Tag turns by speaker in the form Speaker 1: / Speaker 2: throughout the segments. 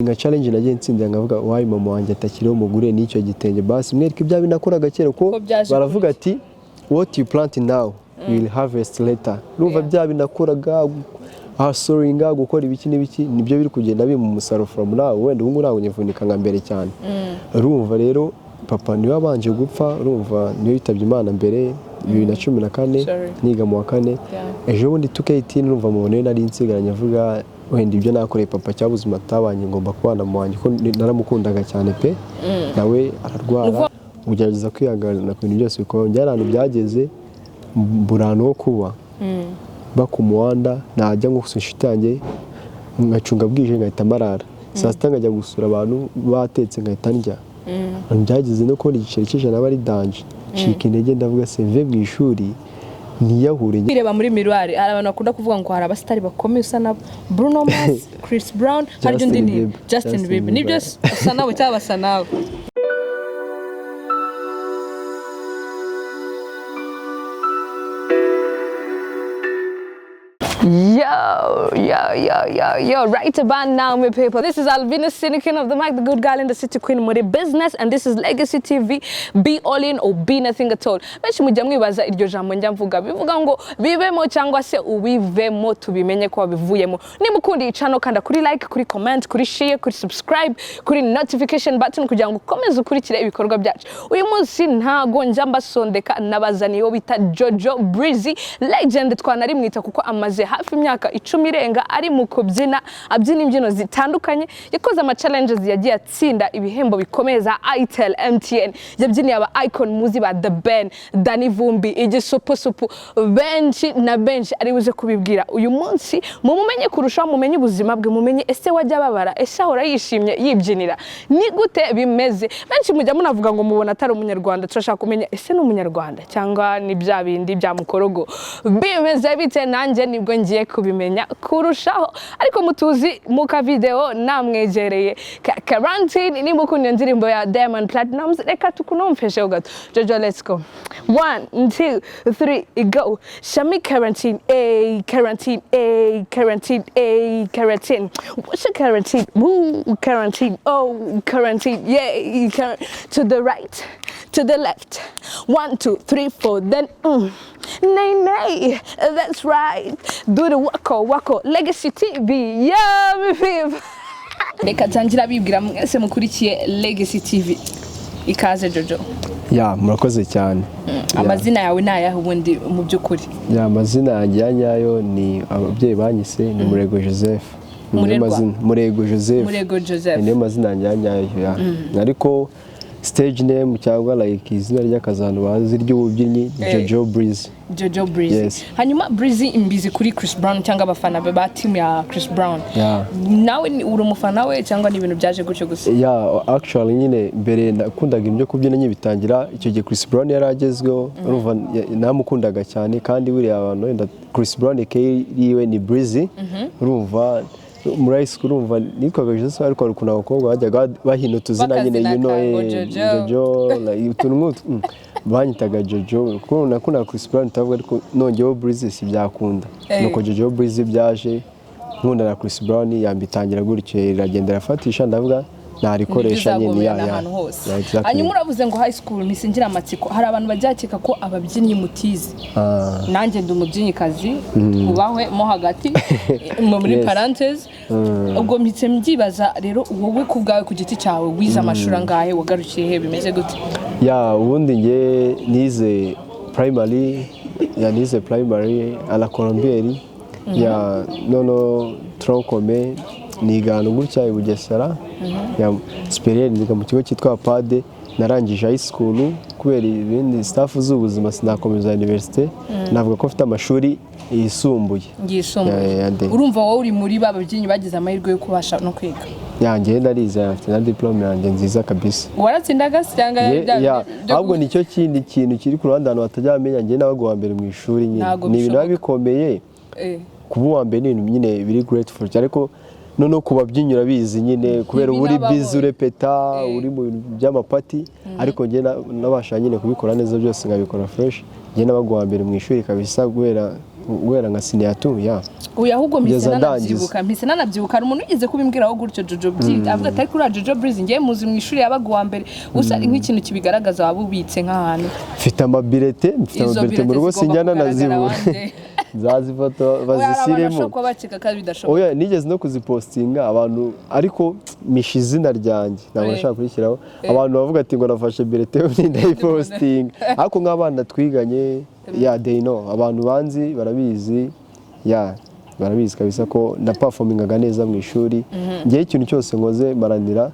Speaker 1: Nka challenge nagiye ntsindira, nkavuga wayi mama wanjye atakiriho, mugure n'icyo gitenge, basi mwereke ibya binakoraga kera, ko
Speaker 2: Ko byaje.
Speaker 1: Baravuga ati: "What you plant now, you will harvest later." Urumva, bya binakoraga hasoringa, gukora ibiki n'ibiki, nibyo biri kugenda bimpa umusaruro from now. Wenda ubu ngubu ntabwo nyivunika nka mbere cyane. Urumva rero, papa niwe wabanje gupfa, urumva, niwe yitabye Imana mbere 2014.
Speaker 2: Sorry.
Speaker 1: Niga mu wa kane. Ejo bundi 2K18, urumva, mubona niwe nari nsigaranye, avuga wenda ibyo nakoreye papa cyangwa ubuzima atabanye, ngomba kubana mu wanjye, ko naramukundaga cyane pe. Nawe ararwara, ugerageza kwihangana ku bintu byose bikomeye. Byari ahantu byageze mbura ahantu ho kuba, ba ku muhanda, najya nko gusura inshuti yanjye ngacunga bwije, ngahita marara, saa sita nkajya gusura abantu batetse, ngahita ndya. Ahantu byageze no kubona igiceri cy'ijana aba ari danger, ncika intege, ndavuga se mve mu ishuri ntiyahure.
Speaker 2: Kwireba muri miroir, hari abantu bakunda kuvuga ngo hari abasitari bakomeye usa nabo, Bruno Mars, Chris Brown, hari
Speaker 1: Justin
Speaker 2: undi ni
Speaker 1: Bieber.
Speaker 2: Justin
Speaker 1: Justin
Speaker 2: Bieber, nibyo?
Speaker 1: Bieber.
Speaker 2: Usa nabo cyangwa basa nawe? Yo, yo, yo, yo, yo, right about now, my people. This is Alvina Sinikin of the mic, the good girl in the city queen muri business, and this is Legacy TV. Be all in or be nothing at all. Benshi mujya mwibaza iryo jambo njya mvuga, bivuga ngo bibemo cyangwa se ubivemo, tubimenye ko wabivuyemo. Niba ukunda iyi channel, kanda kuri like, kuri comment, kuri share, kuri subscribe, kuri notification button kugira ngo ukomeze ukurikire ibikorwa byacu. Uyu munsi ntago njya mbasondeka, nabazaniye uwo bita Jojo Breezy, legend twanarimwita, kuko amaze hafi imyaka 10 irenga ari mu kubyina, abyina imbyino zitandukanye. Yakoze ama challenges, yagiye atsinda ibihembo bikomeye za Itel, MTN, yabyiniye aba icon muzi ba The Ben, Danny Vumbi, Igisupusupu, benshi na benshi. Ari buze kubibwira uyu munsi, mumumenye kurushaho, mumenye ubuzima bwe, mumenye ese wajya ababara, ese ahora yishimye yibyinira, ni gute bimeze? Benshi mujya munavuga ngo mubona atari umunyarwanda. Turashaka kumenya ese ni umunyarwanda cyangwa ni bya bindi bya mukorogo, bimeze bite? Nanjye nibwo ngiye kubimenya kurushaho, ariko mutuzi mu kavideo namwegereye Quarantine. Nimba ukunda iyo ndirimbo ya Diamond Platnumz, reka tukunomfesheho gato. Jojo, let's go. One, two, three, go. Shami quarantine, a quarantine, a quarantine, a quarantine. What's a quarantine? Woo, quarantine, oh, quarantine, yeah, to the right, to the left. One, two, three, four, then nay, nay, that's right. Do the wako, wako, Legacy TV, yeah, me people. Reka tangira bibwira mwese mukurikiye Legacy TV. Ikaze, Jojo.
Speaker 1: Ya, murakoze cyane.
Speaker 2: Amazina yawe ni ayahe ubundi mu by'ukuri?
Speaker 1: Ya, amazina yanjye ya nyayo ni ababyeyi banyise ni Murego Joseph. Ni niyo
Speaker 2: Murerwa?
Speaker 1: Murego Joseph.
Speaker 2: Murego Joseph.
Speaker 1: Ni niyo mazina yanjye ya nyayo, ya. Ariko stage name cyangwa like izina ry'akazi abantu bazi ry'ububyinnyi ni Jojo Breezy.
Speaker 2: Jojo Breezy.
Speaker 1: Yes.
Speaker 2: Hanyuma Breezy mbizi kuri Chris Brown cyangwa abafana be ba team ya Chris Brown.
Speaker 1: Yeah.
Speaker 2: Nawe uri umufana we cyangwa ni ibintu byaje gutyo gusa?
Speaker 1: Ya, actually nyine mbere nakundaga ibyo kubyina nkibitangira. Icyo gihe Chris Brown yari agezweho, urumva, namukundaga cyane. Kandi buriya abantu wenda Chris Brown ke yiwe ni Breezy, urumva, muri high school, urumva, nitwaga Joseph, ariko hari ukuntu abakobwa bajyaga bahina utuzina nyine, you know,
Speaker 2: Bakazina ngo Jojo.
Speaker 1: Jojo, like, utuntu nk'utu. Banyitaga Jojo kuko nakundaga Chris Brown, utavuga, ariko nongeyeho Breezy si byakunda. Nuko Jojo Breezy byaje, nkunda na Chris Brown, yambitangira gutyo, iragenda irafatisha, ndavuga narikoresha nyine ya
Speaker 2: Bizagomera
Speaker 1: ya
Speaker 2: ahantu hose.
Speaker 1: Yeah, exactly.
Speaker 2: Hanyuma uravuze ngo high school, mpise ngira amatsiko. Hari abantu bajya bakeka ko ababyinnyi mutize. Nanjye ndi umubyinnyikazi, twubahwe mo hagati muri parenthèse. Ubwo mpise mbyibaza rero, wowe ku bwawe, ku giti cyawe, wize amashuri angahe, wagarukiye he, bimeze gute?
Speaker 1: Ya, ubundi nge nize primary, ya, nize primary à la Colombière, ya, nono tronc commun niga ahantu gutya i Bugesera, ya, supérieur niga mu kigo cyitwa PADE. Narangije high school, kubera ibindi stuff z'ubuzima sinakomeza université. Navuga ko mfite amashuri yisumbuye.
Speaker 2: Yisumbuye.
Speaker 1: Ya,
Speaker 2: Urumva wowe uri muri ba babyinnyi bagize amahirwe yo kubasha no kwiga?
Speaker 1: Yanjye ndarize, mfite na diplôme yanjye nziza kabisa.
Speaker 2: Waratsindaga se cyangwa
Speaker 1: Ya, ahubwo nicyo kindi kintu kiri ku ruhande abantu batajya bamenya, njye nabaga uwa mbere mu ishuri nyine.
Speaker 2: Ntabwo
Speaker 1: Ni ibintu biba
Speaker 2: bishoboka.
Speaker 1: bikomeye kuba uwa mbere, ni ibintu nyine biri grateful, ariko noneho ku babyinnyi urabizi nyine, kubera uba uri
Speaker 2: Ntibinabaho.
Speaker 1: busy urepeta, uri mu bintu by'amapati, ariko njye nabasha nyine kubikora neza byose, nkabikora fresh. Njye nabaga uwa mbere mu ishuri kabisa guhera Guhera nka senior 2, yeah.
Speaker 2: Oya, ahubwo mpise
Speaker 1: Kugeza
Speaker 2: nanabyibuka, mpise nanabyibuka. Hari umuntu wigeze kubimbwiraho gutyo, Jojo Breezy, avuga ati: "Ariko uriya Jojo Breezy ngewe muzi mu ishuri yabaga uwa mbere." Gusa nk'ikintu kibigaragaza waba ubitse nk'ahantu?
Speaker 1: Mfite amabirete, mfite
Speaker 2: Izo
Speaker 1: amabirete mu rugo,
Speaker 2: birete zigomba
Speaker 1: sinjya
Speaker 2: kugaragara
Speaker 1: nanazibura.
Speaker 2: one day.
Speaker 1: Nzazifata
Speaker 2: Oya, hari abantu
Speaker 1: bazishyiremo.
Speaker 2: bashobora kuba bakeka ko bidashoboka.
Speaker 1: Oya, nigeze no kuzipostinga abantu, ariko misha izina ryanjye, ntabwo nashaka kurishyiraho. Abantu bavuga ati ngo nafashe bulletin ndayipostinga, ariko nk'abana twiganye, yeah, they know, abantu banzi barabizi, yeah, barabizi kabisa ko na performingaga neza mu ishuri. Ngewe ikintu cyose nkoze maranira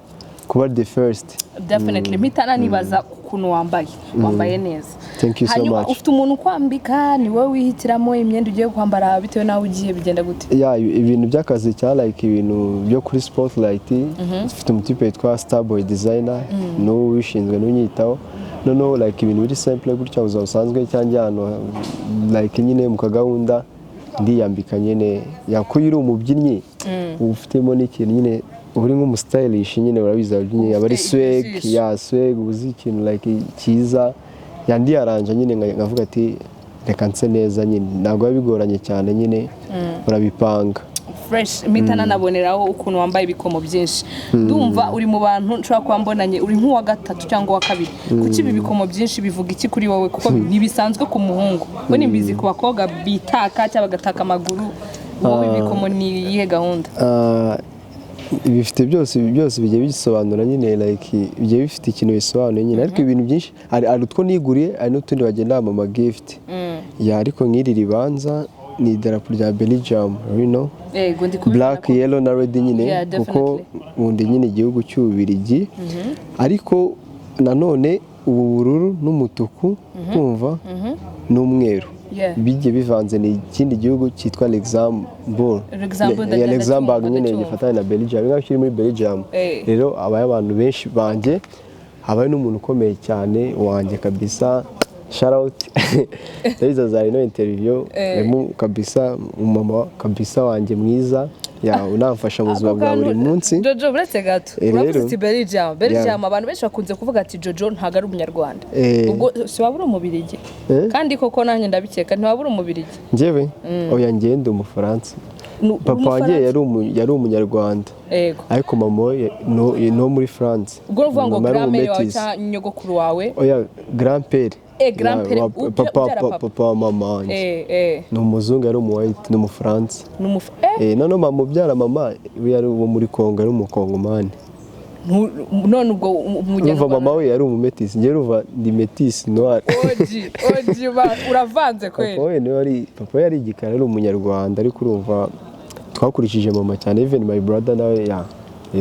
Speaker 1: kuba the first.
Speaker 2: Definitely. Mpita nanibaza ukuntu wambaye, wambaye neza.
Speaker 1: Thank you so
Speaker 2: Hanyuma
Speaker 1: much.
Speaker 2: ufite umuntu ukwambika? Ni wowe wihitiramo imyenda ugiye kwambara bitewe n'aho ugiye? Bigenda gute?
Speaker 1: Yeah, ibintu by'akazi cya like ibintu byo kuri spotlight, mfite umutipe witwa Starboy Designer, n'uwo ubishinzwe n'unyitaho. Noneho like ibintu biri simple gutya, ubuzima busanzwe cyangwa ahantu like nyine mu kagahunda, ndiyambika nyine. Yakuye uri umubyinnyi, uba ufitemo n'ikintu nyine, uba uri nk'umustylish nyine, urabizi ababyinnyi aba ari
Speaker 2: Ufite
Speaker 1: swag.
Speaker 2: ijisho.
Speaker 1: Yeah, swag, uba uzi ikintu like cyiza. Yandiyaranja nyine, nkavuga ati reka nse neza nyine. Ntabwo biba bigoranye cyane nyine, urabipanga.
Speaker 2: Fresh. Mpita nanaboneraho ukuntu wambaye ibikomo byinshi. Ndumva uri mu bantu nshobora kuba mbonanye uri nk'uwa gatatu cyangwa uwa kabiri. Kuki ibi bikomo byinshi? Bivuga iki kuri wowe? Kuko ntibisanzwe ku muhungu, we nimbizi ku bakobwa bitaka cyangwa bagataka amaguru. Wowe ibikomo ni iyihe gahunda?
Speaker 1: Ah, bifite byose, byose bigiye bisobanura nyine, like bigiye bifite ikintu bisobanuye nyine. Ariko ibintu byinshi, hari utwo niguriye, hari n'utundi bagenda bampa ama gift. Yeah, ariko nk'iri ribanza ni idarapo rya Belgium, you know?
Speaker 2: Yego, ndi kubibona.
Speaker 1: Black, yellow na red nyine. Kuko nkunda nyine igihugu cy'Ububiligi, ariko nanone ubu bururu n'umutuku, kumva n'umweru bigiye bivanze, ni ikindi gihugu cyitwa Luxembourg.
Speaker 2: Luxembourg,
Speaker 1: Ya, Luxembourg
Speaker 2: ndacyumva,
Speaker 1: nyine
Speaker 2: ndacyumva.
Speaker 1: gifatanye na Belgium, nkaho kiri muri Belgium. Rero habaye abantu benshi banjye, habaye n'umuntu ukomeye cyane wanjye kabisa, shout out, ndabizi azari no interview. Harimo kabisa umumama kabisa wanjye mwiza, yeah, unamfasha mu buzima bwa buri munsi.
Speaker 2: Jojo, uretse gato, uravuze
Speaker 1: Rero
Speaker 2: uti Belgium, Belgium, abantu benshi bakunze kuvuga ati Jojo ntabwo ari umunyarwanda. Ubwo si waba uri umubirigi?
Speaker 1: Eh?
Speaker 2: Kandi koko nanjye ndabikeka, ntiwaba uri umubirigi?
Speaker 1: Njyewe? Oya, njyewe ndi umufaransa.
Speaker 2: Uri
Speaker 1: Papa wanjye
Speaker 2: Umufaransa?
Speaker 1: yari umunyarwanda, ariko mama we no muri France.
Speaker 2: Ubwo ni ukuvuga ngo
Speaker 1: Mama yari
Speaker 2: grand-mère wawe
Speaker 1: umumetisi.
Speaker 2: cyangwa nyogokuru wawe?
Speaker 1: Oya, grand-père.
Speaker 2: Grand-père,
Speaker 1: Ya, papa
Speaker 2: ubyara papa.
Speaker 1: Papa wa mama wanjye ni umuzungu, yari umu white, ni umufaransa.
Speaker 2: Ni
Speaker 1: Noneho mama ubyara mama we yari uwo muri Kongo, yari umukongomani.
Speaker 2: None ubwo
Speaker 1: Urumva
Speaker 2: umunyarwanda
Speaker 1: mama we yari umumetisi, njyewe urumva ndi métis noir.
Speaker 2: Oji oji, uravanze kweli.
Speaker 1: Papa we niwe wari, papa we yari igikara, yari umunyarwanda, ariko urumva twakurikije mama cyane. Even my brother nawe, yeah,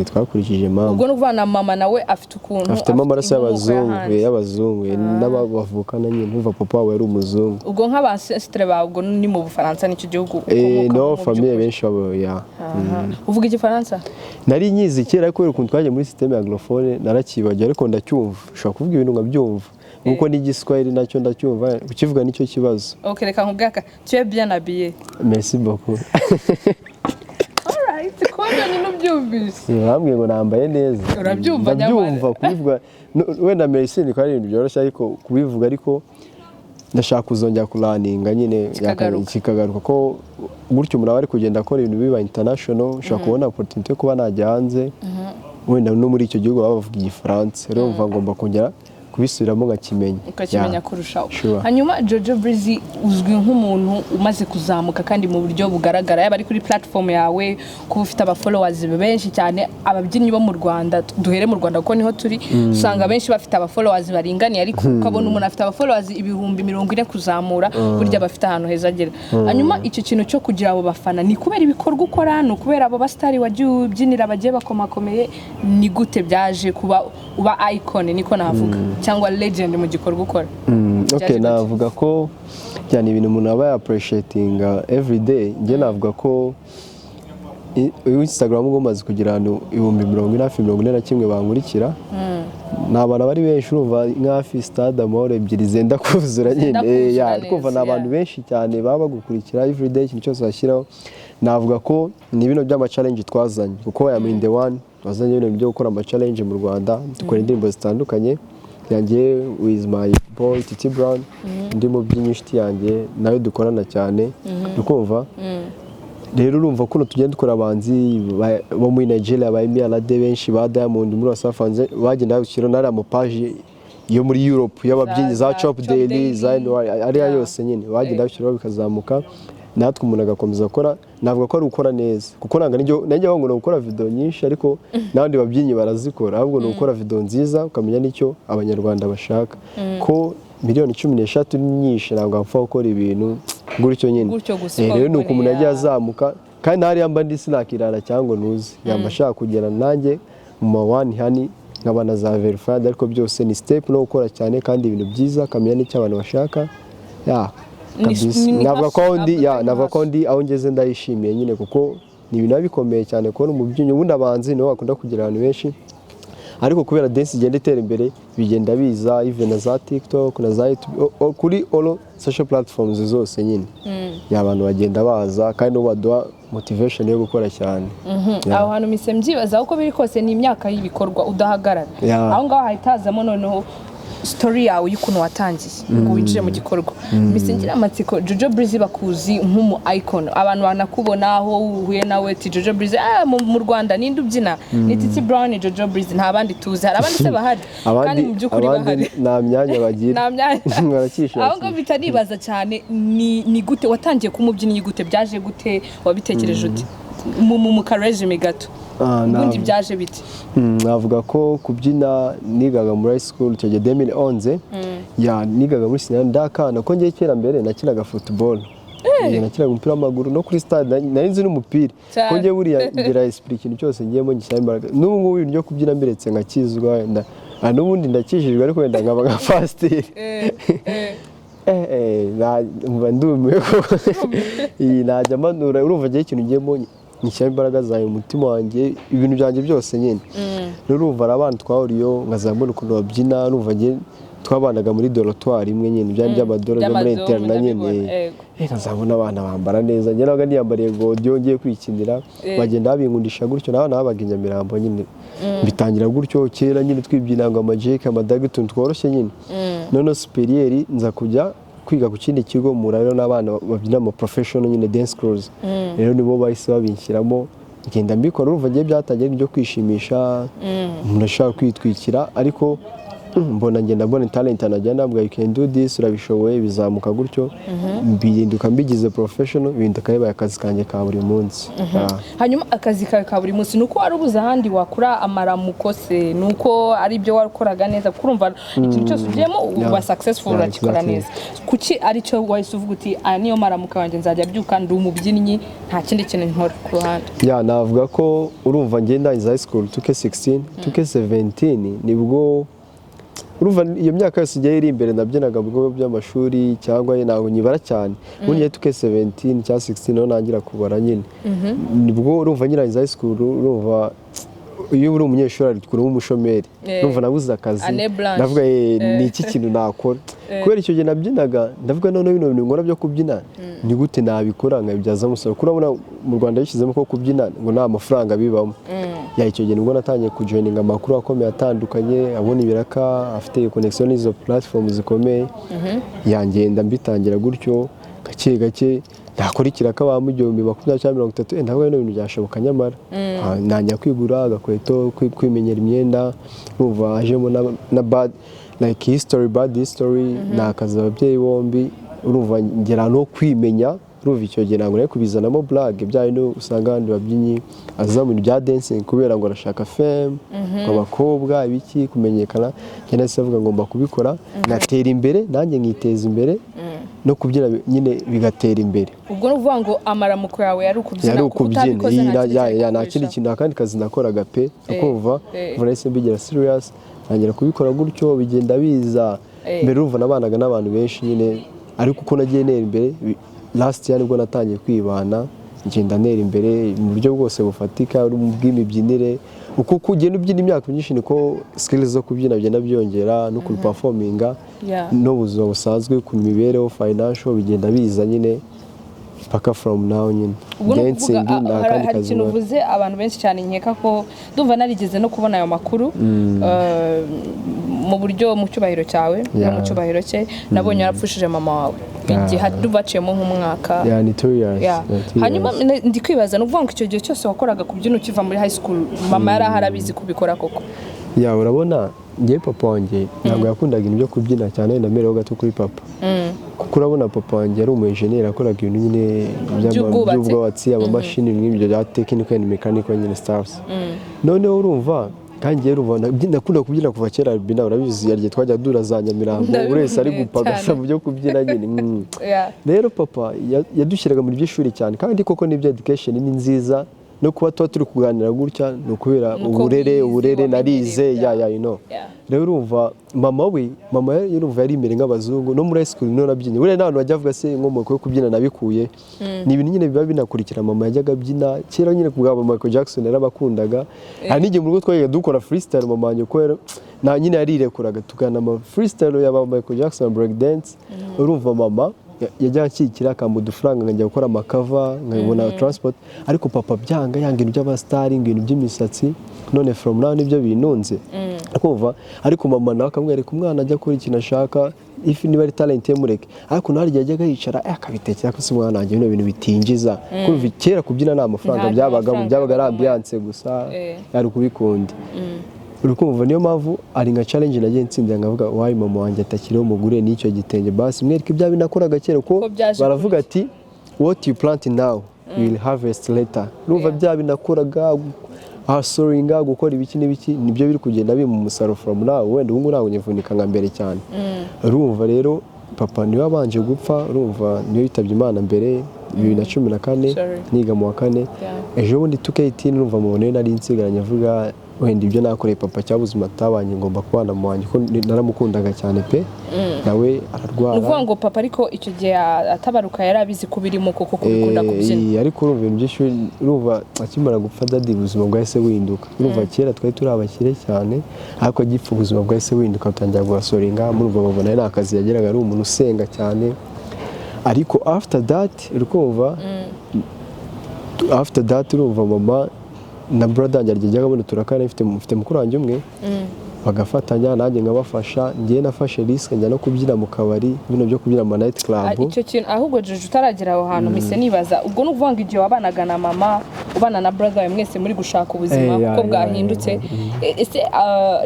Speaker 1: twakurikije mama.
Speaker 2: Ubwo ni ukuvuga na mama nawe afite ukuntu
Speaker 1: Afitemo amaraso
Speaker 2: inkomoko
Speaker 1: y'abazungu.
Speaker 2: y'ahandi.
Speaker 1: Y'abazungu, n'aba bavukana nyine. Urumva papa wabo yari umuzungu.
Speaker 2: Ubwo nk'abancêtres bawe, ubwo ni mu Bufaransa, nicyo gihugu ukomokamo
Speaker 1: No
Speaker 2: mu
Speaker 1: famille
Speaker 2: by'ukuri.
Speaker 1: benshi babo, yeah.
Speaker 2: Aha. Uvuga igifaransa?
Speaker 1: Nari nyizi kera, ariko kubera ukuntu twagiye muri système anglophone narakibagiwe, ariko ndacyumva, ushobora kuvuga ibintu nkabyumva, nkuko n'igiswahili nacyo ndacyumva, kukivuga nicyo kibazo.
Speaker 2: Ok, reka nkubwire aka: tu es bien habillé.
Speaker 1: Merci beaucoup.
Speaker 2: Alright, ko nyine ubyumvise.
Speaker 1: Urambwiye ngo nambaye neza.
Speaker 2: Urabyumva.
Speaker 1: Ndabyumva. Kubivuga wenda merci ni ko ari ibintu byoroshye, ariko kubivuga, ariko ndashaka kuzongera kuraninga nyine.
Speaker 2: Kikagaruka.
Speaker 1: Kikagaruka, ko gutyo umuntu aba ari kugenda akora ibintu biba international, ushobora kubona opportunity yo kuba najya hanze, wenda no muri icyo gihugu baba bavuga igifaransa. Rero mva ngomba kongera kubisubiramo nkakimenya.
Speaker 2: Ukakimenya kurushaho.
Speaker 1: Sure.
Speaker 2: Hanyuma Jojo Breezy, uzwi nk'umuntu umaze kuzamuka kandi mu buryo bugaragara, yaba ari kuri platform yawe, kuba ufite aba followers benshi cyane. Ababyinnyi bo mu Rwanda, duhere mu Rwanda kuko niho turi, usanga benshi bafite aba followers baringaniye, ariko ukabona umuntu afite aba followers 40,000 kuzamura, burya bafite ahantu heza agera. Hanyuma icyo kintu cyo kugira abo bafana, ni kubera ibikorwa ukora, ni ukubera abo basitari wagiye ubyinira bagiye bakomakomeye? Ni gute byaje kuba uba icon, niko navuga, cyangwa legend mu gikorwa ukora?
Speaker 1: Okay.
Speaker 2: Byaje gute?
Speaker 1: Navuga ko cyane ibintu umuntu aba yappreciatinga everyday. Njye navuga ko Instagram ubwo maze kugira ahantu 40,000, hafi 41 bankurikira, ni abantu bari benshi. Urumva nk'hafi stade Amahoro ebyiri zenda kuzura nyine.
Speaker 2: Zenda kuzura
Speaker 1: Yeah, kumva ni
Speaker 2: neza,
Speaker 1: abantu benshi cyane baba bagukurikira everyday, ikintu cyose bashyiraho. Navuga ko ni bino by'ama challenge twazanye, kuko I am in the one wazanye ibintu byo gukora ama challenge mu Rwanda, dukora indirimbo zitandukanye. Yanjye with my boy Titi Brown, undi mubyinnyi inshuti yanjye nawe dukorana cyane. Ukumva rero, urumva kuno tugenda dukora abahanzi bo muri Nigeria, ba Yemi Alade benshi, ba Diamond muri Wasafanze, bagenda bashyira n'ariya mapaji yo muri Europe y'ababyinnyi, za Chop Daily, za NY, ariya yose nyine bagenda bashyiraho bikazamuka, natwe umuntu agakomeza gukora. Navuga ko ari ukora neza, kuko ntabwo nanjye ngo ni ugukora video nyinshi, ariko n'abandi babyinnyi barazikora, ahubwo ni ugukora video nziza, ukamenya n'icyo Abanyarwanda bashaka, ko miliyoni 13 ni nyinshi, ntabwo wapfa gukora ibintu gutyo nyine.
Speaker 2: Gutyo gusa.
Speaker 1: Rero ni uko umuntu yagiye
Speaker 2: uko
Speaker 1: azamuka, kandi hariya mba ndi sinakirara cyangwa ntuzi yamba ashaka kugera nanjye mu ma one hani, nkaba na za verified, ariko byose ni step no gukora cyane kandi ibintu byiza, akamenya n'icyo abantu bashaka ya kabisa.
Speaker 2: Ni
Speaker 1: Navuga ko aho ndi
Speaker 2: hustle,
Speaker 1: ya, navuga ko ndi aho ngeze ndayishimiye nyine, kuko ni ibintu biba bikomeye cyane kubona umubyinnyi. Ubundi abahanzi nibo bakunda kugira abantu benshi, ariko kubera dance igenda itera imbere, bigenda biza even na za TikTok na za YouTube, kuri all social platforms zose nyine ya, abantu bagenda baza kandi nabo baduha motivation yo gukora cyane. Yeah.
Speaker 2: Aho hantu mise mbyibaza, uko biri kose ni imyaka y'ibikorwa udahagarara. Aho ngaho hahita hazamo noneho story yawe y'ukuntu watangiye ngo winjire mu gikorwa. Mise ngira amatsiko, Jojo Breezy bakuzi nk'umu icon, abantu banakubona aho uhuye nawe ati Jojo Breezy, mu Rwanda ninde ubyina? Ni Titi Brown, ni Jojo Breezy, nta bandi tuzi. Hari abandi se bahari? Kandi
Speaker 1: Abandi
Speaker 2: mu by'ukuri
Speaker 1: abandi
Speaker 2: bahari?
Speaker 1: Nta myanya bagira.
Speaker 2: Nta myanya.
Speaker 1: Barakishakira.
Speaker 2: Aho ngaho mpita nibaza cyane, ni gute watangiye kuba umubyinnyi? Gute byaje? Gute wabitekereje ute? Mu ka résumé gato, ubundi byaje bite?
Speaker 1: Navuga ko kubyina nigaga muri high school icyo gihe 2011, ya, nigaga muri sinari ndakana ko ngiye kera mbere nakinaga football. Nakinaga umupira w'amaguru no kuri stade, nari nzi n'umupira. Ko ngiye buriya ngira esprit, ikintu cyose ngiyemo ngishyiramo imbaraga. N'ubu ngubu ibintu byo kubyina mbiretse nkakizwa wenda, n'ubundi ndakijijwe, ariko wenda nkaba nka pasiteri. Mba ndumiwe koko. Iyi najya manura, urumva ngiye ikintu ngiyemo ngishyiramo imbaraga zawe, umutima wanjye, ibintu byanjye byose nyine. Rero urumva hari abana twahuriyeho, nkazamubona ukuntu babyina, urumva ngiye twabanaga muri dortoir imwe nyine, byari by'amadoro byo muri
Speaker 2: By'amadoro,
Speaker 1: internat nyine.
Speaker 2: Ndabibona, yego.
Speaker 1: Nkazabona abana bambara neza, njye nabaga niyambariye godiyo ngiye kwikinira, bagenda babinkundisha gutyo. N'abana babaga i Nyamirambo nyine, bitangira gutyo kera nyine twibyina ngo amajeke, amadage, utuntu tworoshye nyine. Noneho supérieur nza kujya kwiga ku kindi kigo, mpura rero n'abana babyina ama professional nyine, dance crews. Rero nibo bahise babinshyiramo, ngenda mbikora. Urumva ngiye byatangiye ari ibyo kwishimisha, umuntu ashaka kwitwikira, ariko mbona ngenda mbona talent, anagenda mbwa "You can do this, urabishoboye", bizamuka gutyo, bihinduka mbigize professional, bihinduka bibaye akazi kanjye ka buri munsi.
Speaker 2: Hanyuma akazi kawe ka buri munsi, ni uko wari ubuze ahandi wakura amaramuko se, ni uko ari ibyo wakoraga neza? Kuko urumva ikintu cyose ugiyemo uba successful, urakikora neza. Kuki aricyo wahise uvuga uti "Aya niyo maramuko yanjye, nzajya byuka ndi umubyinnyi, nta kindi kintu nkora ku ruhande"?
Speaker 1: Ya, navuga ko urumva njye ndangiza high school 2K16, 2K17 nibwo, urumva iyo myaka yose igiye iri imbere nabyinaga mu bigo by'amashuri cyangwa ntabwo nyibara cyane. Ubundi njye 2K17 cyangwa 16 niho nangira kubara nyine. Nibwo urumva nyirangiza high school, urumva iyo uri umunyeshuri ari kureba umushomeri, urumva nabuze akazi.
Speaker 2: Année blanche.
Speaker 1: Ndavuga "Ni iki kintu nakora?" Kubera icyo gihe nabyinaga, ndavuga noneho bino bintu nkora byo kubyina ni gute nabikora nkabibyaza umusaruro? Kuko urabona mu Rwanda bishyizemo ko kubyina ngo nta mafaranga bibamo. Ya, icyo gihe nibwo natangiye kujoininga amakuru akomeye atandukanye, abona ibiraka, afite connection n'izo platform zikomeye. Yangenda mbitangira gutyo gake gake, nakora ikiraka bampa 1020 cyangwa 30, ndavuga bino bintu byashoboka nyamara. Ntangira kwigura agakweto, kwimenyera imyenda. Urumva hajemo na bad like history, bad history, nakaza ababyeyi bombi, urumva ngera ahantu ho kwimenya. Urumva icyo gihe ntabwo nari kubizanamo blague, bya bindi usanga abandi babyinnyi aza mu bintu bya dancing kubera ngo arashaka fame, ngo abakobwa, ibiki, kumenyekana. Njye nahise avuga ngomba kubikora ngatera imbere, nanjye nkiteza imbere, no kubyina nyine bigatera imbere.
Speaker 2: Ubwo ni ukuvuga ngo amaramuko yawe yari ukubyina?
Speaker 1: Yari
Speaker 2: Kuko
Speaker 1: ukubyina.
Speaker 2: utabikoze nta kindi cyari
Speaker 1: Ya, nta kindi
Speaker 2: kukubeshaho.
Speaker 1: kintu, nta kandi kazi nakoraga pe. Ukumva kuva nahise mbigira serious, ntangira kubikora gutyo, bigenda biza. Mbere urumva nabanaga n'abantu benshi nyine, ariko uko nagiye ntera imbere, last year nibwo natangiye kwibana, ngenda ntera imbere mu buryo bwose bufatika bw'imibyinire. Uko ugenda ubyina imyaka myinshi niko skills zo kubyina bigenda byongera, no kuperforminga, n'ubuzima busanzwe ku mibereho, financial, bigenda biza nyine. Paka from now nyine.
Speaker 2: Ubwo ni ukuvuga
Speaker 1: Dancing nta kandi
Speaker 2: hari
Speaker 1: kazi
Speaker 2: ikintu
Speaker 1: nkora.
Speaker 2: uvuze, abantu benshi cyane, nkeka ko ndumva narigeze no kubona ayo makuru mu buryo mu cyubahiro cyawe no mu cyubahiro cye, nabonye warapfushije mama wawe igihe ndumva haciyemo nk'umwaka.
Speaker 1: Yeah, ni 2 years.
Speaker 2: Yeah.
Speaker 1: Yeah, 2
Speaker 2: Hanyuma
Speaker 1: years.
Speaker 2: ndi kwibaza, ni ukuvuga ngo icyo gihe cyose wakoraga kubyina ukiva muri high school, mama yari ahari abizi kubikora koko?
Speaker 1: Yeah, urabona njyewe papa wanjye ntabwo yakundaga ibintu byo kubyina cyane. Ndamerewe gato kuri papa, kuko urabona papa wanjye yari umu engineer, yakoraga ibintu nyine
Speaker 2: By'ubwubatsi.
Speaker 1: By'ubwubatsi, amamashini nk'ibyo bya technical and mechanical nyine stuffs. Noneho urumva kandi njyewe urumva nakunda kubyina kuva kera. Bina urabizi, hari igihe twajya dura za Nyamirambo, buri wese ari
Speaker 2: Ndabizi
Speaker 1: gupagasa
Speaker 2: cyane.
Speaker 1: mu byo kubyina nyine. Rero papa yadushyiraga muri by'ishuri cyane, kandi koko n'ibyo education ni nziza. No kuba tuba turi kuganira gutya ni ukubera
Speaker 2: Nuko
Speaker 1: uburere.
Speaker 2: wize,
Speaker 1: Uburere
Speaker 2: wamenyereye,
Speaker 1: narize ya. Rero urumva mama we, mama we urumva yari imbere nk'abazungu no muri high school niho nabyinnye. Buriya n'abantu bajya bavuga se inkomoko yo kubyina nabikuye, ni ibintu nyine biba binakurikira. Mama yajyaga abyina kera nyine ku bwa Michael Jackson, yarabakundaga. Hari n'igihe mu rugo twajyaga dukora freestyle, mama wanjye ko nta nyine yarirekuraga, tukana ama freestyle ya ba Michael Jackson, break dance. Urumva mama yajyaga anshyigikira, akampa udufaranga nkajya gukora ama cover, nkabona transport. Ariko papa byanga, yanga ibintu by'abasitari, ibintu by'imisatsi. None from now nibyo binunze kumva. Ariko mama nawe akamwereka umwana ajya akora ikintu ashaka, if niba ari talent ye mureke. Ariko nawe igihe yajyaga yicara akabitekereza ko se umwana wanjye bino bintu bitinjiza. Kumva kera kubyina nta mafaranga
Speaker 2: Nta
Speaker 1: byabagamo,
Speaker 2: mafaranga
Speaker 1: byabaga ari
Speaker 2: yabagamo.
Speaker 1: ambiance gusa, yari kubikunda. Uri kumva niyo mpamvu ari nka challenge nagiye ntsindira, nkavuga wayi mama wanjye atakiriho, mugure n'icyo gitenge basi mwereke ibya binakoraga kera, ko
Speaker 2: Ko byaje.
Speaker 1: Baravuga ati "What you plant now, you will harvest later." Urumva bya binakoraga, hasoringa, gukora ibiki n'ibiki, nibyo biri kugenda bimpa umusaruro from now. Wenda ubu ngubu ntabwo nyivunika nka mbere cyane. Urumva rero papa niwe wabanje gupfa, urumva niwe yitabye Imana mbere 2014.
Speaker 2: Sorry.
Speaker 1: Niga mu wa kane. Ejo bundi 2K18, urumva mubona nari nsigaranye avuga wenda ibyo nakoreye papa cyangwa ubuzima atabanye, ngomba kubana mu wanjye, kuko naramukundaga cyane pe, nawe
Speaker 2: Ni
Speaker 1: ararwara.
Speaker 2: ukuvuga ngo papa ariko icyo gihe atabaruka yari abizi ko birimo koko kubikunda kubyina?
Speaker 1: Ariko urumva ibintu by'ishuri, urumva akimara gupfa daddy ubuzima bwahise buhinduka. Urumva kera twari turi abakire cyane, ariko agipfa ubuzima bwahise buhinduka, butangira guhasoringa. Murumva babona nta kazi yageraga, ari umuntu usenga cyane. Ariko after that, uri kumva, after that urumva mama na brother wanjye yajyaga abona turakana, mfite mukuru wanjye umwe, bagafatanya nanjye nkabafasha. Njyewe nafashe risk njya no kubyina mu kabari, bino byo kubyina mu night club.
Speaker 2: Icyo kintu ahubwo Jojo, utaragera aho hantu, mpise nibaza, ubwo ni ukuvuga ngo igihe wabanaga na mama, ubana na brother wawe, mwese muri gushaka ubuzima kuko bwahindutse, ese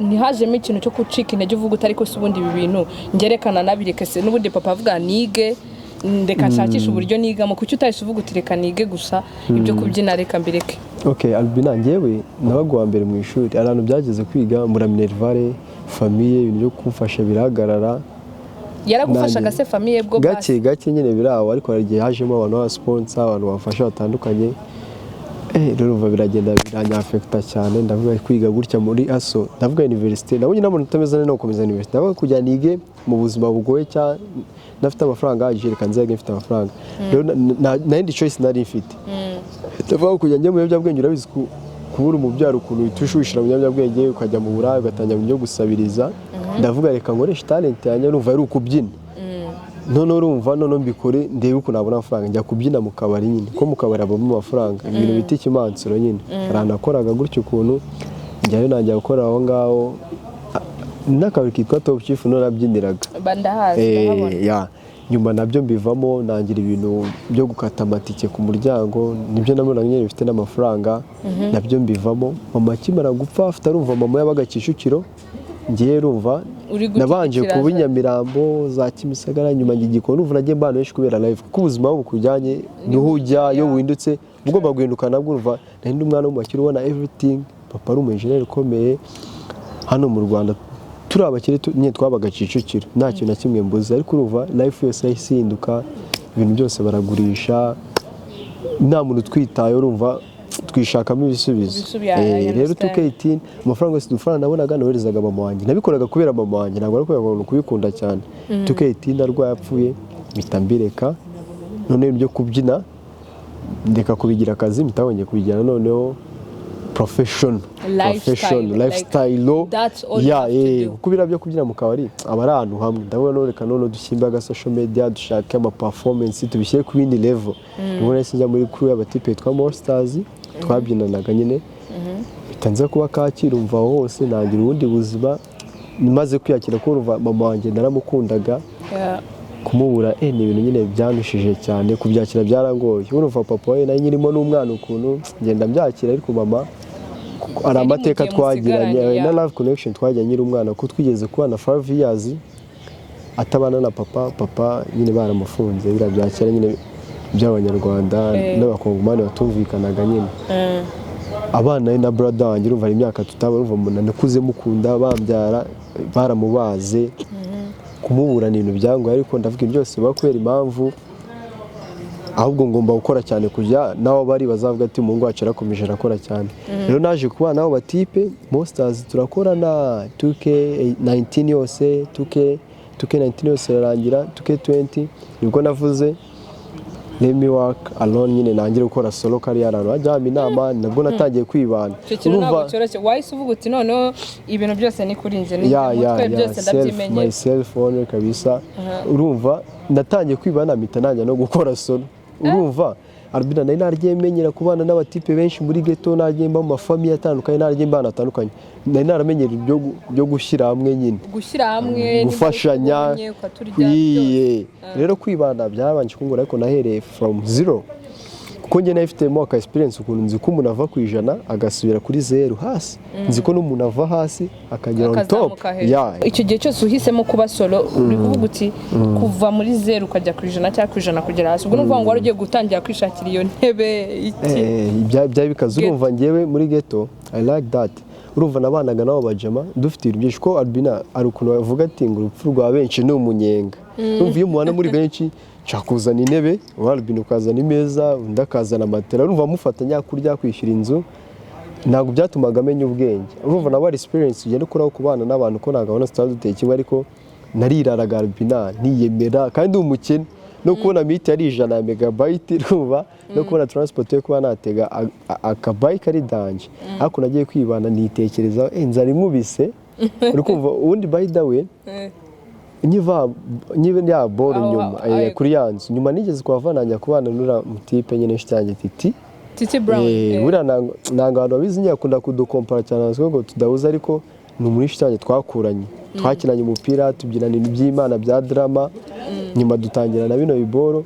Speaker 2: ntihajemo ikintu cyo gucika intege, uvuga uti ariko se ubundi ibi bintu ngerekana nabireke se, n'ubundi papa avuga nige, ndeka nshakishe uburyo nigamo? Kuki utahise uvuga uti reka nige gusa, ibyo kubyina reka mbireke?
Speaker 1: Ok Albina, njyewe nabaga uwa mbere mu ishuri. Hari ahantu byageze kwiga mbura minerval, famille ibintu byo kumfasha birahagarara.
Speaker 2: Yaragufashaga se famille bwo?
Speaker 1: Gake gake nyine biraho, ariko hari igihe hajemo abantu b'aba sponsor, abantu bafasha batandukanye. Rero urumva biragenda biranyafekita cyane. Ndavuga kwiga gutya muri aso, ndavuga université, nabonye n'umuntu utameze neza no gukomeza université. Ndavuga kugira nige mu buzima bugoye cyane ndafite amafaranga ahagije, reka nzage mfite amafaranga. Rero nta yindi choice nari mfite. Ndavuga kujya njya mu biyobyabwenge, urabizi kubura umubyaro ukuntu uhita ushwishira mu biyobyabwenge, ukajya mu buraya, ugatangira mu byo gusabiriza. Ndavuga reka nkoreshe talent yanjye, urumva ari ukubyina. Noneho urumva noneho mbikore ndebe ukuntu nabona amafaranga. Njya kubyina mu kabari nyine, ko mu kabari habamo amafaranga, ibintu bita ikimansuro nyine. Hari ahantu nakoraga gutyo ukuntu njyayo, najya gukora aho ngaho n'akabari kitwa Top Chief, narabyiniraga.
Speaker 2: Ndahazi, ndahabona.
Speaker 1: Ya nyuma nabyo mbivamo, nangira ibintu byo gukata amatike ku muryango, nibyo nabona nyine bifite n'amafaranga, nabyo mbivamo. Mama akimara gupfa afite, arumva mama yabaga Kicukiro, ngiye urumva
Speaker 2: Uri
Speaker 1: nabanje
Speaker 2: gutikira
Speaker 1: kuba i Nyamirambo, za Kimisagara, nyuma njya i Gikondo. Urumva nagiye mbana benshi kubera life, kuko ubuzima bukujyanye niho ujya. Iyo windutse uba ugomba guhinduka nabwo. Urumva nari ndi umwana w'umukire, ubona everything, papa ari umu engineer ukomeye hano mu Rwanda, turi abakire, nyine twabaga Kicukiro, nta kintu na kimwe mbuze. Ariko urumva life yose yahise ihinduka, ibintu byose baragurisha, nta muntu utwitaye, urumva twishakamo ibisubizo.
Speaker 2: Ibisubizo, I
Speaker 1: Rero
Speaker 2: understand.
Speaker 1: 2K18 amafaranga yose, udufaranga nabonaga noherezaga mama wanjye. Nabikoraga kubera mama wanjye, ntabwo ari kubera ngo kubikunda cyane. 2K18 arwaye apfuye mpita mbireka. Noneho ibyo kubyina ndeka kubigira akazi, mpita wongeye kubigira noneho Profession.
Speaker 2: Lifestyle,
Speaker 1: Profession,
Speaker 2: like,
Speaker 1: lifestyle.
Speaker 2: That's all you
Speaker 1: Yeah,
Speaker 2: have to do.
Speaker 1: kuko biriya byo kubyina mu kabari aba ari ahantu hamwe. Ndabona none reka none dushyimbe aga social media, dushake ama performance, tubishyire ku bindi level. Ubwo nahise njya muri crew y'abatipe yitwa Monsters, twabyinanaga nyine, mpita nza kuba Kacyiru, mva aho hose ntangira ubundi buzima maze kwiyakira ko urumva mama wanjye naramukundaga. Kumubura ni ibintu nyine byanushije cyane, kubyakira byarangoye. Urumva papa we nari nyirimo n'umwana, ukuntu ngenda mbyakira, ariko mama kuko hari
Speaker 2: Yari mu
Speaker 1: amateka
Speaker 2: gihe
Speaker 1: twagiranye
Speaker 2: musigaranye,
Speaker 1: na love connection twagiranye nkiri umwana, kuko twigeze kubana 5 years atabana na papa. Papa nyine baramufunze, biriya bya kera nyine by'Abanyarwanda n'Abakongomani batumvikanaga nyine. Abana na brother wanjye, urumva hari imyaka tutaba, urumva umuntu nakuze mukunda, bambyara baramubaze. Kumubura ni ibintu byangoye, ariko ndavuga ibyo byose biba kubera impamvu, ahubwo ngomba gukora cyane kujya n'aho bari bazavuga ati: "Umuhungu wacu yarakomeje arakora cyane." Rero naje kubana n'abo batipe Monsters, turakorana 2K19 yose, 2K 2K19 yose irarangira. 2K20 nibwo navuze: "Let me work alone." Nyine nangire gukora solo career, ahantu hajya haba inama, nabwo natangiye kwibana.
Speaker 2: Icyo kintu ntabwo cyoroshye. Wahise uvuga uti: "Noneho ibintu byose ni kuri njye, ni
Speaker 1: Ya, ya.
Speaker 2: mutwe
Speaker 1: Ya.
Speaker 2: byose
Speaker 1: Self
Speaker 2: ndabyimenyera."
Speaker 1: Myself owner kabisa. Urumva natangiye kwibana, mpita najya no gukora solo. Urumva Albina, nari naragiye menyera kubana n'abatipe benshi muri ghetto, naragiye mba mu mafamiye atandukanye, naragiye mba ahantu hatandukanye, nari naramenyera ibyo byo gushyira hamwe nyine.
Speaker 2: Gushyira hamwe.
Speaker 1: Gufashanya.
Speaker 2: Nibwo ukaturya byose.
Speaker 1: Iye. Rero kwibana byabanje kungora, ariko nahereye from zero, kuko njye nayifitemo aka experience, ukuntu nzi ko umuntu ava ku 100 agasubira kuri zeru hasi, nzi ko n'umuntu ava hasi akagera on top.
Speaker 2: Akazamuka hejuru.
Speaker 1: Yeah.
Speaker 2: Icyo gihe cyose uhisemo kuba solo, uri kuvuga uti kuva muri zeru ukajya ku 100 cyangwa ku 100 kugera hasi, ubwo ni ukuvuga ngo wari ugiye gutangira kwishakira iyo ntebe, iki.
Speaker 1: Byari bikaze. Urumva njyewe muri ghetto, I like that. Urumva nabanaga n'abo bajama dufite ibintu byinshi, ko Albina hari ukuntu bavuga ati ngo urupfu rwa benshi ni umunyenga. Urumva iyo mubana muri benshi, nshaka kuzana intebe, wowe Albina ukazana imeza, undi akazana matera, urumva mufatanya kurya, kwishyura inzu. Ntabwo byatumaga amenya ubwenge. Urumva nawe ari experience ugenda ukuraho kubana n'abantu, ko ntabwo abona tutaba duteye kimwe, ariko nariraraga Albina, niyemera kandi ndi umukene, no kubona miti ari 100 ya megabyte, urumva no kubona transport yo kuba natega akabayike ari danger. Ariko nagiye kwibana nitekereza, inzara inkubise, uri kumva ubundi, by the way, nkiva nkiva ya boro nyuma kuri ya nzu, nyuma nigeze kuhava najya kubana n'uriya mutipe nyine, inshuti yanjye Titi.
Speaker 2: Titi Brown.
Speaker 1: Buriya ntabwo abantu babizi nyine, akunda kudukompara cyane ngo tudahuza, ariko ni umuntu inshuti yanjye twakuranye, twakinanye umupira, tubyinana ibintu by'Imana bya drama, nyuma dutangira na bino biboro,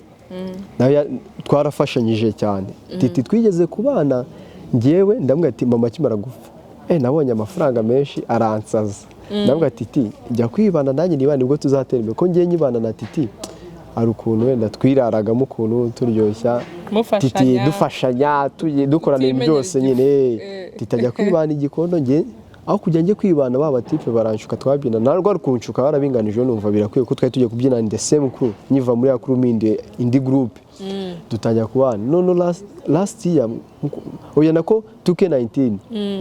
Speaker 1: nawe twarafashanyije cyane. Titi twigeze kubana, njyewe ndamubwira ati: "Mama akimara gupfa, nabonye amafaranga menshi aransaza." Ndamubwira ati: "Titi, jya kwibana nanjye nibana, nibwo tuzatera imbere." Ko ngiye nyibana na Titi, hari ukuntu wenda twiraragamo, ukuntu turyoshya Titi.
Speaker 2: Mufashanya.
Speaker 1: Dufashanya, dukorana ibintu
Speaker 2: Utimenyera
Speaker 1: byose
Speaker 2: igifu.
Speaker 1: nyine. Titi ajya kwibana igikondo, njye aho kujya njye kwibana, ba batipe baranshuka twabyina, ntabwo ari kunshuka, barabinganije, numva birakwiye ko twari tugiye kubyina in the same crew. Nkiva muri ya crew mpinduye indi group, dutangira kubana. None last year, oya, nako 2K19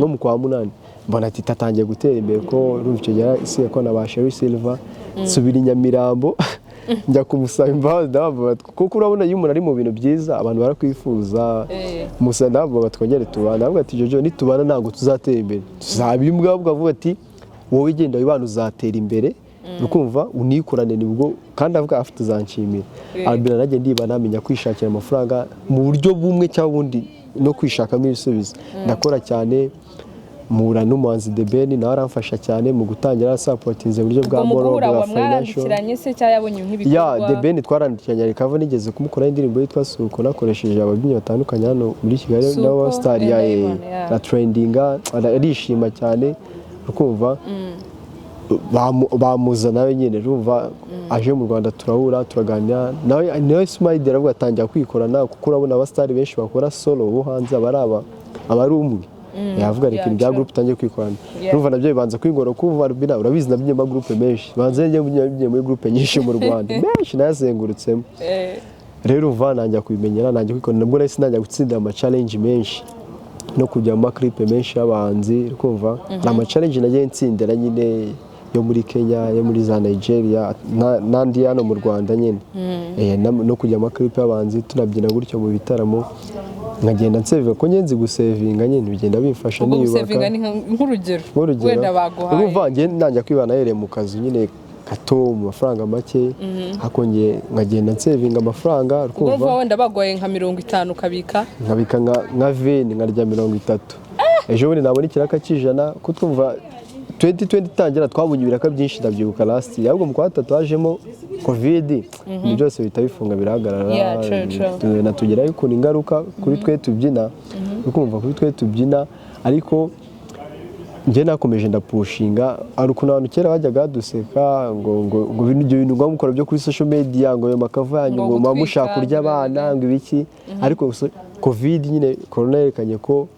Speaker 1: no mu kwa munani, mbona Titi atangiye gutera imbere, ko urumva icyo gihe isigaye ko na ba Sherrie Silver. Nsubira i Nyamirambo njya kumusaba imbabazi, ndababwira kuko urabona iyo umuntu ari mu bintu byiza abantu barakwifuza. Musa ndababwira twongere tubana, ndavuga ati: "Jojo, nitubana ntabwo tuzatera imbere, tuzaba imbwa." Ahubwo avuga ati: "Wowe genda wibana, uzatera imbere, ukumva unikorane nibwo." Kandi avuga afite uzanshimira. Albina, nanjye ndiba namenya kwishakira amafaranga mu buryo bumwe cyangwa ubundi no kwishakamo ibisubizo. Ndakora cyane, mpura n'umuhanzi The Ben, nawe aramfasha cyane mu gutangira, supportinze mu buryo bwa
Speaker 2: Ubwo mu
Speaker 1: moral,
Speaker 2: guhura
Speaker 1: bwa
Speaker 2: wa
Speaker 1: financial.
Speaker 2: mwarandikiranye se cyangwa yabonye
Speaker 1: Ya.
Speaker 2: nk'ibikorwa?
Speaker 1: The Ben twarandikiranye, Recover nigeze kumukoraho indirimbo yitwa Suko, nakoresheje ababyinnyi batandukanye hano muri Kigali
Speaker 2: Suko,
Speaker 1: n'abastar ya
Speaker 2: ndayibona, ya.
Speaker 1: na trendinga, arishima cyane. Ukumva bamuza nawe nyine, urumva aje mu Rwanda, turahura, turaganira nawe. Nawe Smile aravuga atangira kwikorana, kuko urabona abasitari benshi bakora solo bo hanze aba ari aba ari umwe, yavuga reka ibya group utangiye kwikorana. Urumva nabyo bibanza kwingora, kuko Albina urabizi nabyo ma groupe menshi, banze njye njye muri groupe nyinshi mu Rwanda, menshi nayazengurutsemo. Rero uva nanjya kubimenyera, nanjya kwikorana, nabwo nahise nanjya gutsindira ama challenge menshi no kujya mu maklipe menshi y'abahanzi. Kumva hari ama challenge nagiye ntsindira nyine yo muri Kenya, yo muri za Nigeria n'andi hano mu Rwanda nyine. No kujya mu maklipe y'abahanzi, tunabyina gutyo mu bitaramo. Nkagenda nsevinga, ko ngenzi gusevinga nyine bigenda bimfasha.
Speaker 2: Ubwo
Speaker 1: Niyubaka.
Speaker 2: Gusevinga ni nk'urugero?
Speaker 1: Nk'urugero,
Speaker 2: Wenda baguhaye.
Speaker 1: Urumva njye ntangira kwibana nahereye mu kazu nyine gato, mu mafaranga make, ariko njye nkagenda nsevinga amafaranga.
Speaker 2: Ubwo urumva
Speaker 1: Urumva
Speaker 2: wenda baguhaye nka 50, ukabika
Speaker 1: nkabika nka 20, nkarya 30. Ejo bundi nabona ikiraka cy'ijana, ko twumva 2020 itangira twabonye ibiraka byinshi. Ndabyibuka last year, ahubwo mu kwa gatatu hajemo COVID, ibintu byose bihita bifunga, birahagarara.
Speaker 2: Yeah, true, true.
Speaker 1: Tugerayo ukuntu ingaruka kuri twe tubyina, ukumva kuri twe tubyina. Ariko njye nakomeje ndapushinga. Hari ukuntu abantu kera bajyaga baduseka ngo ibyo bintu ngo mukora byo kuri social media, ngo ayo macover yanyu,
Speaker 2: Ngo
Speaker 1: ngo muba
Speaker 2: gutwika,
Speaker 1: mushaka kurya abana, ngo ibiki. Ariko COVID nyine, corona yerekanye ko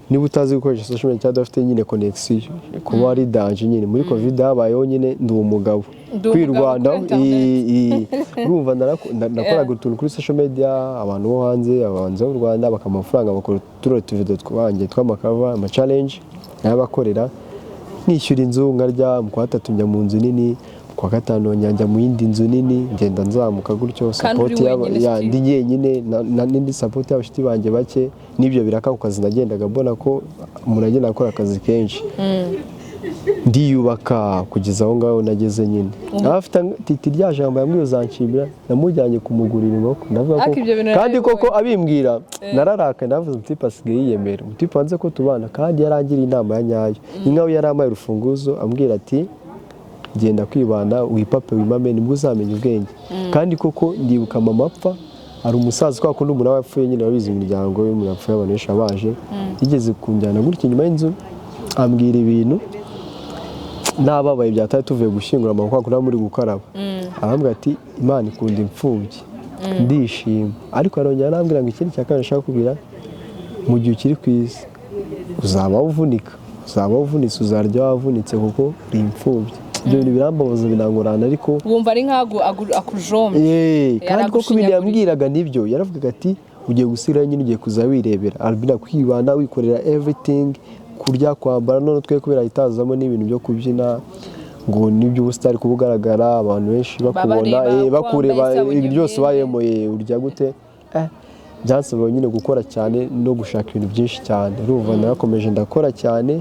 Speaker 1: niba utazi gukoresha social media cyangwa udafite nyine connection, kuba ari danger nyine. Muri COVID habayeho nyine ndi umugabo
Speaker 2: Ndi umugabo
Speaker 1: kwirwanaho.
Speaker 2: kuri internet.
Speaker 1: Urumva nakoraga utuntu kuri social media, abantu bo hanze, abahanzi bo mu Rwanda bakampa amafaranga, bakora turiya tuvideo twanjye tw'amacover, ama challenge nkayabakorera, nishyura inzu, nkarya. Mu kwa gatatu njya mu nzu nini, mu kwa gatanu njya mu yindi nzu nini, ngenda nzamuka gutyo.
Speaker 2: Kandi uri
Speaker 1: Support
Speaker 2: wenyine
Speaker 1: ya
Speaker 2: still.
Speaker 1: Ndi njyenyine n'indi support y'abashuti banjye bake n'ibyo biraka ku kazi. Nagendaga mbona ko umuntu agenda akora akazi kenshi, ndiyubaka kugeza aho ngaho nageze nyine. Afite Titi rya jambo yambwiye uzanshimira, namujyanye kumugurira inkoko, ndavuga ko
Speaker 2: Ariko ibyo bintu
Speaker 1: kandi
Speaker 2: narabibonye.
Speaker 1: koko abimbwira nararakaye, ndavuze umutipe asigaye yiyemera, umutipe wanze ko tubana kandi yarangiriye inama ya nyayo. Inka we yarampaye urufunguzo, ambwira ati: "Genda kwibana, wipape, wimame, nibwo uzamenya ubwenge." Kandi koko ndibuka mama apfa, hari umusaza, kwa kundi umuntu aba yapfuye nyine, babizi imiryango y'umuntu yapfuye, abantu benshi baba baje, yigeze kunjyana gutya inyuma y'inzu, ambwira ibintu n'ababaye byatari tuvuye gushyingura mama, kwa kundi muri gukaraba, arambwira ati: "Imana ikunda imfubyi." Ndishima, ariko arongera arambwira ngo: "Ikindi cya kabiri nshaka kubwira, mu gihe ukiri ku isi uzaba uvunika, uzaba uvunitse, uzarya wavunitse kuko uri imfubyi." Ibyo bintu birambabaza, binangorana, ariko
Speaker 2: Wumva ari nk'aho akujombye.
Speaker 1: Kandi koko ibintu
Speaker 2: Yaragushyinyaguriye.
Speaker 1: yambwiraga nibyo. Yaravugaga ati: "Ugiye gusigayo nyine, ugiye kuza wirebera Albina, kwibana, wikorera everything, kurya, kwambara." None twe kubera itazamo n'ibintu byo kubyina, ngo n'iby'ubusitari, kuba ugaragara, abantu benshi bakubona,
Speaker 2: Babareba, uko
Speaker 1: bakureba,
Speaker 2: wambaye, se
Speaker 1: ibintu byose
Speaker 2: wabonye.
Speaker 1: ubayemo, urya gute, byansaba nyine gukora cyane no gushaka ibintu byinshi cyane. Urumva narakomeje ndakora cyane,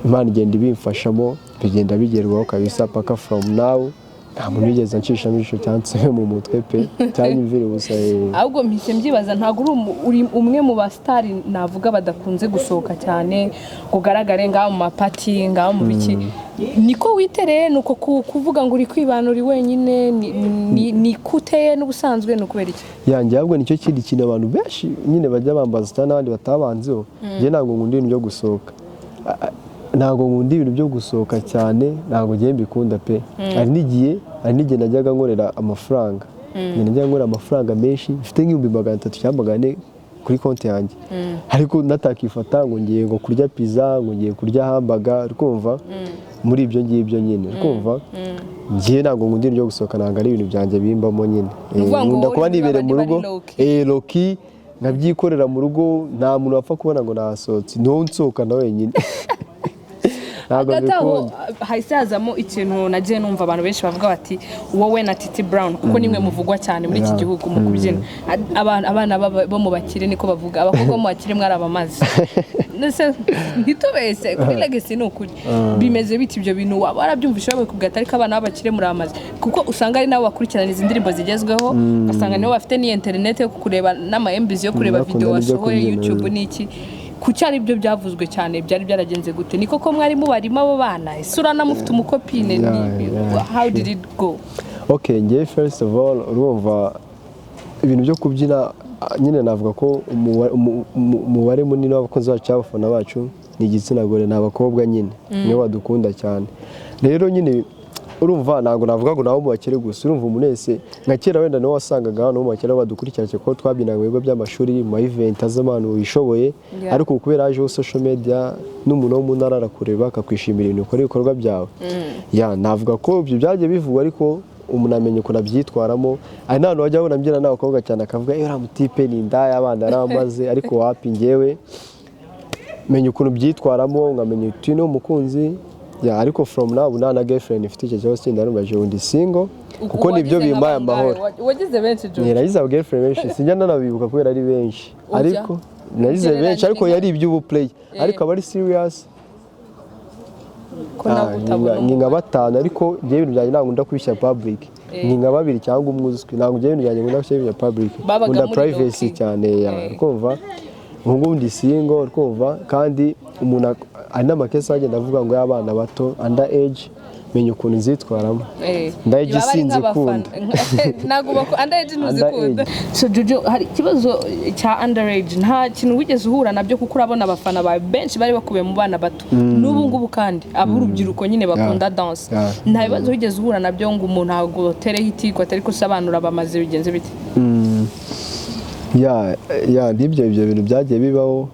Speaker 1: Imana igenda ibimfashamo, bigenda bigerwaho kabisa. Paka from now nta muntu wigeze anshishamo ijisho cyangwa nsobe mu mutwe pe, cyangwa imvire ubusa.
Speaker 2: Ahubwo mpise mbyibaza, ntabwo uri umwe mu basitari navuga badakunze gusohoka cyane ngo ugaragare ngaho mu maparty, ngaho mu biki. Niko witereye? Ni uko kuvuga ngo uri kwibana, uri wenyine, ni ko uteye n'ubusanzwe? Ni ukubera iki?
Speaker 1: Yanjye ahubwo nicyo kindi kintu abantu benshi nyine bajya bambaza cyangwa n'abandi batabanzeho. Njye ntabwo nkunda ibintu byo gusohoka. Ntabwo nkunda ibintu byo gusohoka cyane, ntabwo ngiye mbikunda pe. Hari n'igihe najyaga nkorera amafaranga. Njye najyaga nkorera amafaranga menshi, mfite nk'300,000 cyangwa 400 kuri konti yanjye, ariko natakifata ngo ngiye ngo kurya pizza, ngo ngiye kurya hamburger. Kumva muri ibyo ngibyo nyine, kumva ngiye ntabwo nkunda ibintu byo gusohoka, ntabwo ari ibintu byanjye bimbamo nyine.
Speaker 2: Ni ukuvuga ngo
Speaker 1: Nkunda
Speaker 2: wowe
Speaker 1: kuba
Speaker 2: uri muri
Speaker 1: nibereye mu
Speaker 2: babandi
Speaker 1: rugo.
Speaker 2: bari low-key.
Speaker 1: Low-key, nkabyikorera mu rugo, nta muntu wapfa kubona ngo nasohotse, niwo nsohokana wenyine, ntabwo
Speaker 2: Hagati aho
Speaker 1: mbikunda.
Speaker 2: Hahise hazamo ikintu nagiye numva abantu benshi bavuga bati wowe na Titi Brown, kuko nimwe muvugwa cyane muri iki gihugu mu kubyina. Abana bo mu bakire, niko bavuga, abakobwa bo mu bakire mwarabamaze. Ndetse ntitubeshye kuri Legacy, ni ukuri bimeze biti? Ibyo bintu waba warabyumvise babikubwira ati: "Ariko abana b'abakire muramaze"? Kuko usanga ari nabo bakurikirana izi ndirimbo zigezweho, ugasanga nibo bafite n'iyi interineti yo kureba n'ama MBs yo kureba
Speaker 1: Bakunda
Speaker 2: video
Speaker 1: n'ibyo
Speaker 2: wasohoye
Speaker 1: kubyina.
Speaker 2: YouTube n'iki. Kuki ari byo byavuzwe cyane? Byari byaragenze gute? Ni koko mwari mubarimo abo bana? Ese uranamufite umucopine?
Speaker 1: Yeah,
Speaker 2: How did it go?
Speaker 1: Okay, njye first of all, urumva ibintu byo kubyina, nyine navuga ko umubare munini w'abakunzi bacu cyangwa abafana bacu ni igitsina gore, ni abakobwa nyine, nibo badukunda cyane. Rero nyine urumva ntabwo navuga ngo nabo mu bakire gusa. Urumva umuntu wese, nka kera wenda niwe wasangaga hano mu bakire badukurikira cyane, kuko twabyinaga mu bigo by'amashuri, mu ma event az'abantu bishoboye. Ariko ubu kubera hajeho social media, n'umuntu wo mu ntara arakureba akakwishimira ibintu ukora, ibikorwa byawe. Ya, navuga ko ibyo byagiye bivugwa, ariko umuntu amenya ukuntu abyitwaramo. Hari n'ahantu wajya abona mbyina n'abakobwa cyane, akavuga: "Eh, uriya mutipe ni indaya, abana yaramaze." Ariko wapi, njyewe menya ukuntu byitwaramo, nkamenya uti ni umukunzi. Yeah, ariko from now nta na girlfriend ifite icyo kibazo kindi, narumvaje undi single kuko nibyo
Speaker 2: Wagize
Speaker 1: bimpaye
Speaker 2: nka bangahe?
Speaker 1: amahoro.
Speaker 2: Wagize benshi, Jojo?
Speaker 1: Nagize aba girlfriend benshi, sinjya nanabibuka kubera ari benshi.
Speaker 2: Ujya?
Speaker 1: Ariko nagize benshi, ariko yari iby'ubu play, ariko aba ari serious.
Speaker 2: Ko nawe
Speaker 1: Ah,
Speaker 2: utabona
Speaker 1: ni nka
Speaker 2: umubare.
Speaker 1: batanu, ariko njyewe ibintu byanjye ntabwo nkunda kubishyira public. Ni nka babiri cyangwa umwe uzwi. Ntabwo njyewe ibintu byanjye nkunda kubishyira public.
Speaker 2: Babaga
Speaker 1: Nkunda
Speaker 2: muri
Speaker 1: privacy
Speaker 2: low key.
Speaker 1: cyane, yeah. Kumva ubu ngubu ndi single, kumva kandi umuntu hari n'ama case agenda avuga ngo y'abana bato, under age, menya ukuntu nzitwaramo. Under age
Speaker 2: Baba ari
Speaker 1: sinzikunda.
Speaker 2: nk'abafana. Ntabwo underage ntuzikunda.
Speaker 1: Underage.
Speaker 2: So Jojo, hari ikibazo cya underage, nta kintu wigeze uhura nabyo? Kuko urabona abafana bawe benshi bari bakubiye mu bana bato n'ubu ngubu, kandi ab'urubyiruko nyine bakunda dance. Nta bibazo wigeze uhura nabyo ngo umuntu agutereho itiko atari kusobanura bamaze bigenze bite?
Speaker 1: Yeah, n'ibyo ibyo bintu byagiye bibaho.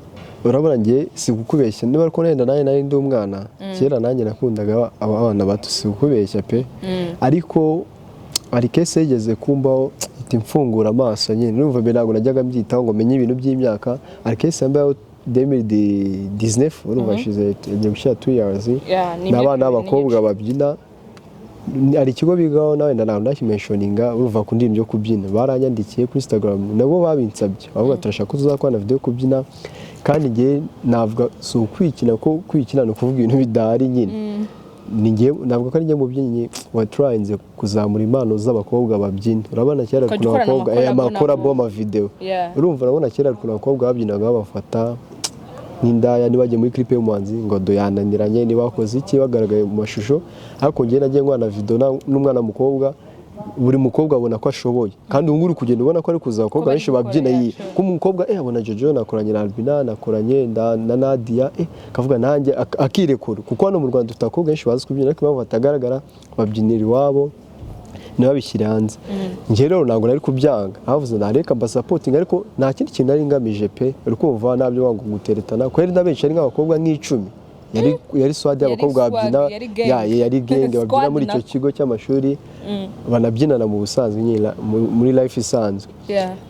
Speaker 1: Urabona njye si kukubeshya, niba ariko wenda nanjye nari ndi umwana kera, nanjye nakundaga abana bato, si kukubeshya pe. Ariko hari case yigeze kumbaho ihita imfungura amaso nyine. Numva mbere ntabwo najyaga mbyitaho ngo menye ibintu by'imyaka. Hari case yambayeho 2019, urumva hashize, igiye gushyira 2 years.
Speaker 2: Yeah, ni
Speaker 1: Ni abana
Speaker 2: imyaka ibiri.
Speaker 1: b'abakobwa babyina. Hari ikigo bigaho, nawe ntabwo ndakimentioninga. Urumva ku ndirimbo yo kubyina, baranyandikiye kuri Instagram, nabo babinsabye, bavuga turashaka ko tuzakorana video yo kubyina. Kandi njye navuga si ukwikina, ko kwikina ni ukuvuga ibintu bidahari nyine. Ni njye navuga ko ari njye mubyinnyi waturayinze kuzamura impano z'abakobwa babyina. Urabona kera
Speaker 2: Ukajya
Speaker 1: ukuntu
Speaker 2: ukorana
Speaker 1: abakobwa
Speaker 2: amacollabo
Speaker 1: amacollabo,
Speaker 2: nabo.
Speaker 1: amavideo. Urumva, urabona kera ukuntu abakobwa babyinaga babafata nk'indaya, niba muri clip y'umuhanzi ngo do yananiranye, niba bakoze iki, bagaragaye mu mashusho. Ariko njye nagiye nkwana video n'umwana w'umukobwa, buri mukobwa abona ko ashoboye, kandi ubu ngubu uri kugenda ubona ko ari kuza abakobwa
Speaker 2: bari
Speaker 1: benshi
Speaker 2: gukora,
Speaker 1: babyina iyi
Speaker 2: sure.
Speaker 1: ko umukobwa abona Jojo nakoranye na Albina, nakoranye na Nadia, akavuga nanjye akirekura, kuko hano mu Rwanda dufite abakobwa benshi bazi kubyina, ariko impamvu batagaragara, babyinira iwabo, ntibabishyire hanze. Njye rero ntabwo nari kubyanga, havuze nareka mbasupportinga, ariko nta kindi kintu nari ngamije pe. Uri kumva nabyo banga guteretana kubera na benshi ari nk'abakobwa nk'icumi, yari squad y'abakobwa
Speaker 2: Squad,
Speaker 1: babyina.
Speaker 2: Yari gang.
Speaker 1: Ya, yari gang babyina
Speaker 2: Squad
Speaker 1: muri icyo
Speaker 2: nako.
Speaker 1: kigo cy'amashuri, banabyinana mu busanzwe nyine, muri life isanzwe.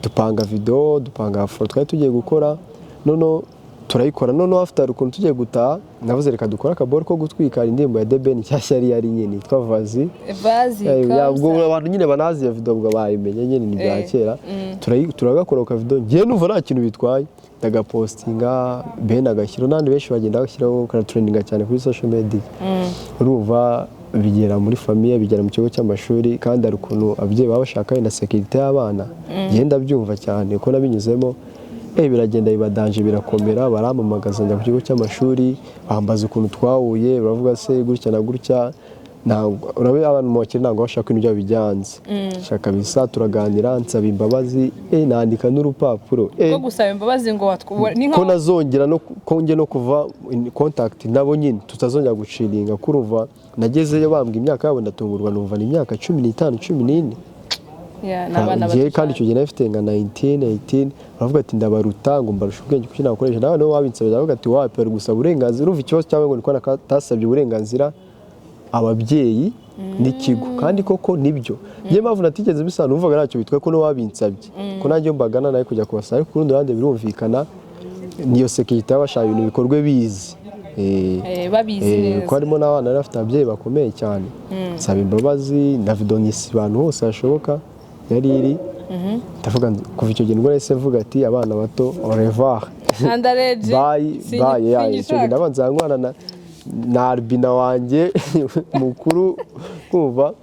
Speaker 1: Dupanga video, dupanga afro twari tugiye gukora, noneho turayikora. Noneho after hari ukuntu tugiye gutaha, navuze reka dukore akaboro ko gutwika indirimbo ya The Ben nshyashya yari nyine yitwa Vazi.
Speaker 2: Vazi.
Speaker 1: Yeah, ubwo abantu nyine banazi iyo video ubwo bayimenye nyine, ni bya kera. Turagakora ka video, njyewe numva nta kintu bitwaye, ndagapostinga, Ben agashyiraho, n'abandi benshi bagenda bashyiraho, karatrendinga cyane kuri social media. Urumva bigera muri famille, bigera mu kigo cy'amashuri, kandi hari ukuntu ababyeyi baba bashaka wenda sécurité y'abana. Njyewe ndabyumva cyane ko nabinyuzemo. Biragenda biba danger, birakomera, barampamagaza njya ku kigo cy'amashuri, bambaza ukuntu twahuye, baravuga se gutya na gutya. Ntabwo urabona abantu mu bakire ntabwo bashaka ibintu byabo bijya hanze. Shaka bisa turaganira, nsaba imbabazi, nandika n'urupapuro,
Speaker 2: Ko gusaba imbabazi ngo ni
Speaker 1: ko
Speaker 2: nka
Speaker 1: nazongera no ko njye no kuva in contact nabo nyine, tutazongera guchillinga. Kurumva nagezeyo bambwa imyaka yabo, ndatungurwa, numva ni imyaka 15, 14.
Speaker 2: Yeah, ni abana
Speaker 1: Ngiye
Speaker 2: bato
Speaker 1: kandi icyo
Speaker 2: cyane.
Speaker 1: gihe nari mfite nka 19, 18. Baravuga ati ndabaruta, ngo mbarusha ubwenge, kuki nakoresha nawe nibo babinsabye. Baravuga ati wapi, bari gusaba uburenganzira. Urumva ikibazo cyangwa ngo niko natasabye uburenganzira ababyeyi n'ikigo, kandi koko nibyo. Niyo mpamvu natigeze bisa, numvaga ntacyo bitwaye ko n'uwabinsabye, ko nanjye iyo mbagana nawe kujya kubasaba. Ariko ku rundi ruhande birumvikana, niyo sécurité baba bashaka ibintu bikorwe bizi.
Speaker 2: Babizi neza.
Speaker 1: Ko harimo n'abana bari bafite ababyeyi bakomeye cyane. Nsaba imbabazi na video nkisi abantu hose hashoboka yari iri. Ndavuga kuva icyo gihe nibwo nahise mvuga ati abana bato, au revoir.
Speaker 2: Underage.
Speaker 1: Bye bye. Yeah, icyo gihe
Speaker 2: Sinyishaka.
Speaker 1: ndabanza nkwana na Albina wanjye mukuru, kumva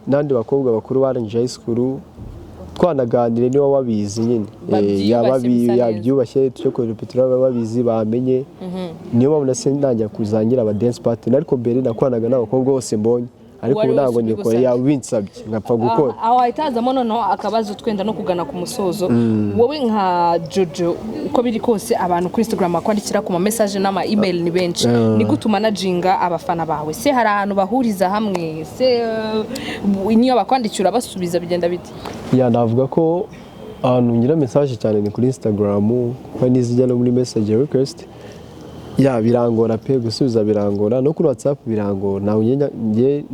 Speaker 1: n'abandi bakobwa bakuru barangije high school, twanaganire niba babizi nyine.
Speaker 2: Babyiyubashye, bisa neza.
Speaker 1: Yabyubashye, tujye kuri repetition baba babizi, bamenye. Niyo mpamvu nase ntangira kuzangira aba dance partner, ariko mbere nakoranaga n'abakobwa bose mbonye, ariko
Speaker 2: Uwari
Speaker 1: ubu ntabwo
Speaker 2: wese
Speaker 1: nyikora.
Speaker 2: ubigusabye.
Speaker 1: Yabinsabye nkapfa gukora.
Speaker 2: Aho hahita hazamo noneho akabazo, twenda no kugana ku musozo. Wowe nka Jojo, uko biri kose abantu kuri Instagram bakwandikira ku ma message n'ama email ni benshi. Ni gute umanaginga abafana bawe? Se hari ahantu bahuriza hamwe? Se niyo bakwandikira urabasubiza? Bigenda bite?
Speaker 1: Yeah, navuga ko ahantu ngira message cyane ni kuri Instagram, kuko n'izijya no muri message request. Yeah, birangora pe, gusubiza birangora, no kuri WhatsApp birangora. Ntabwo njye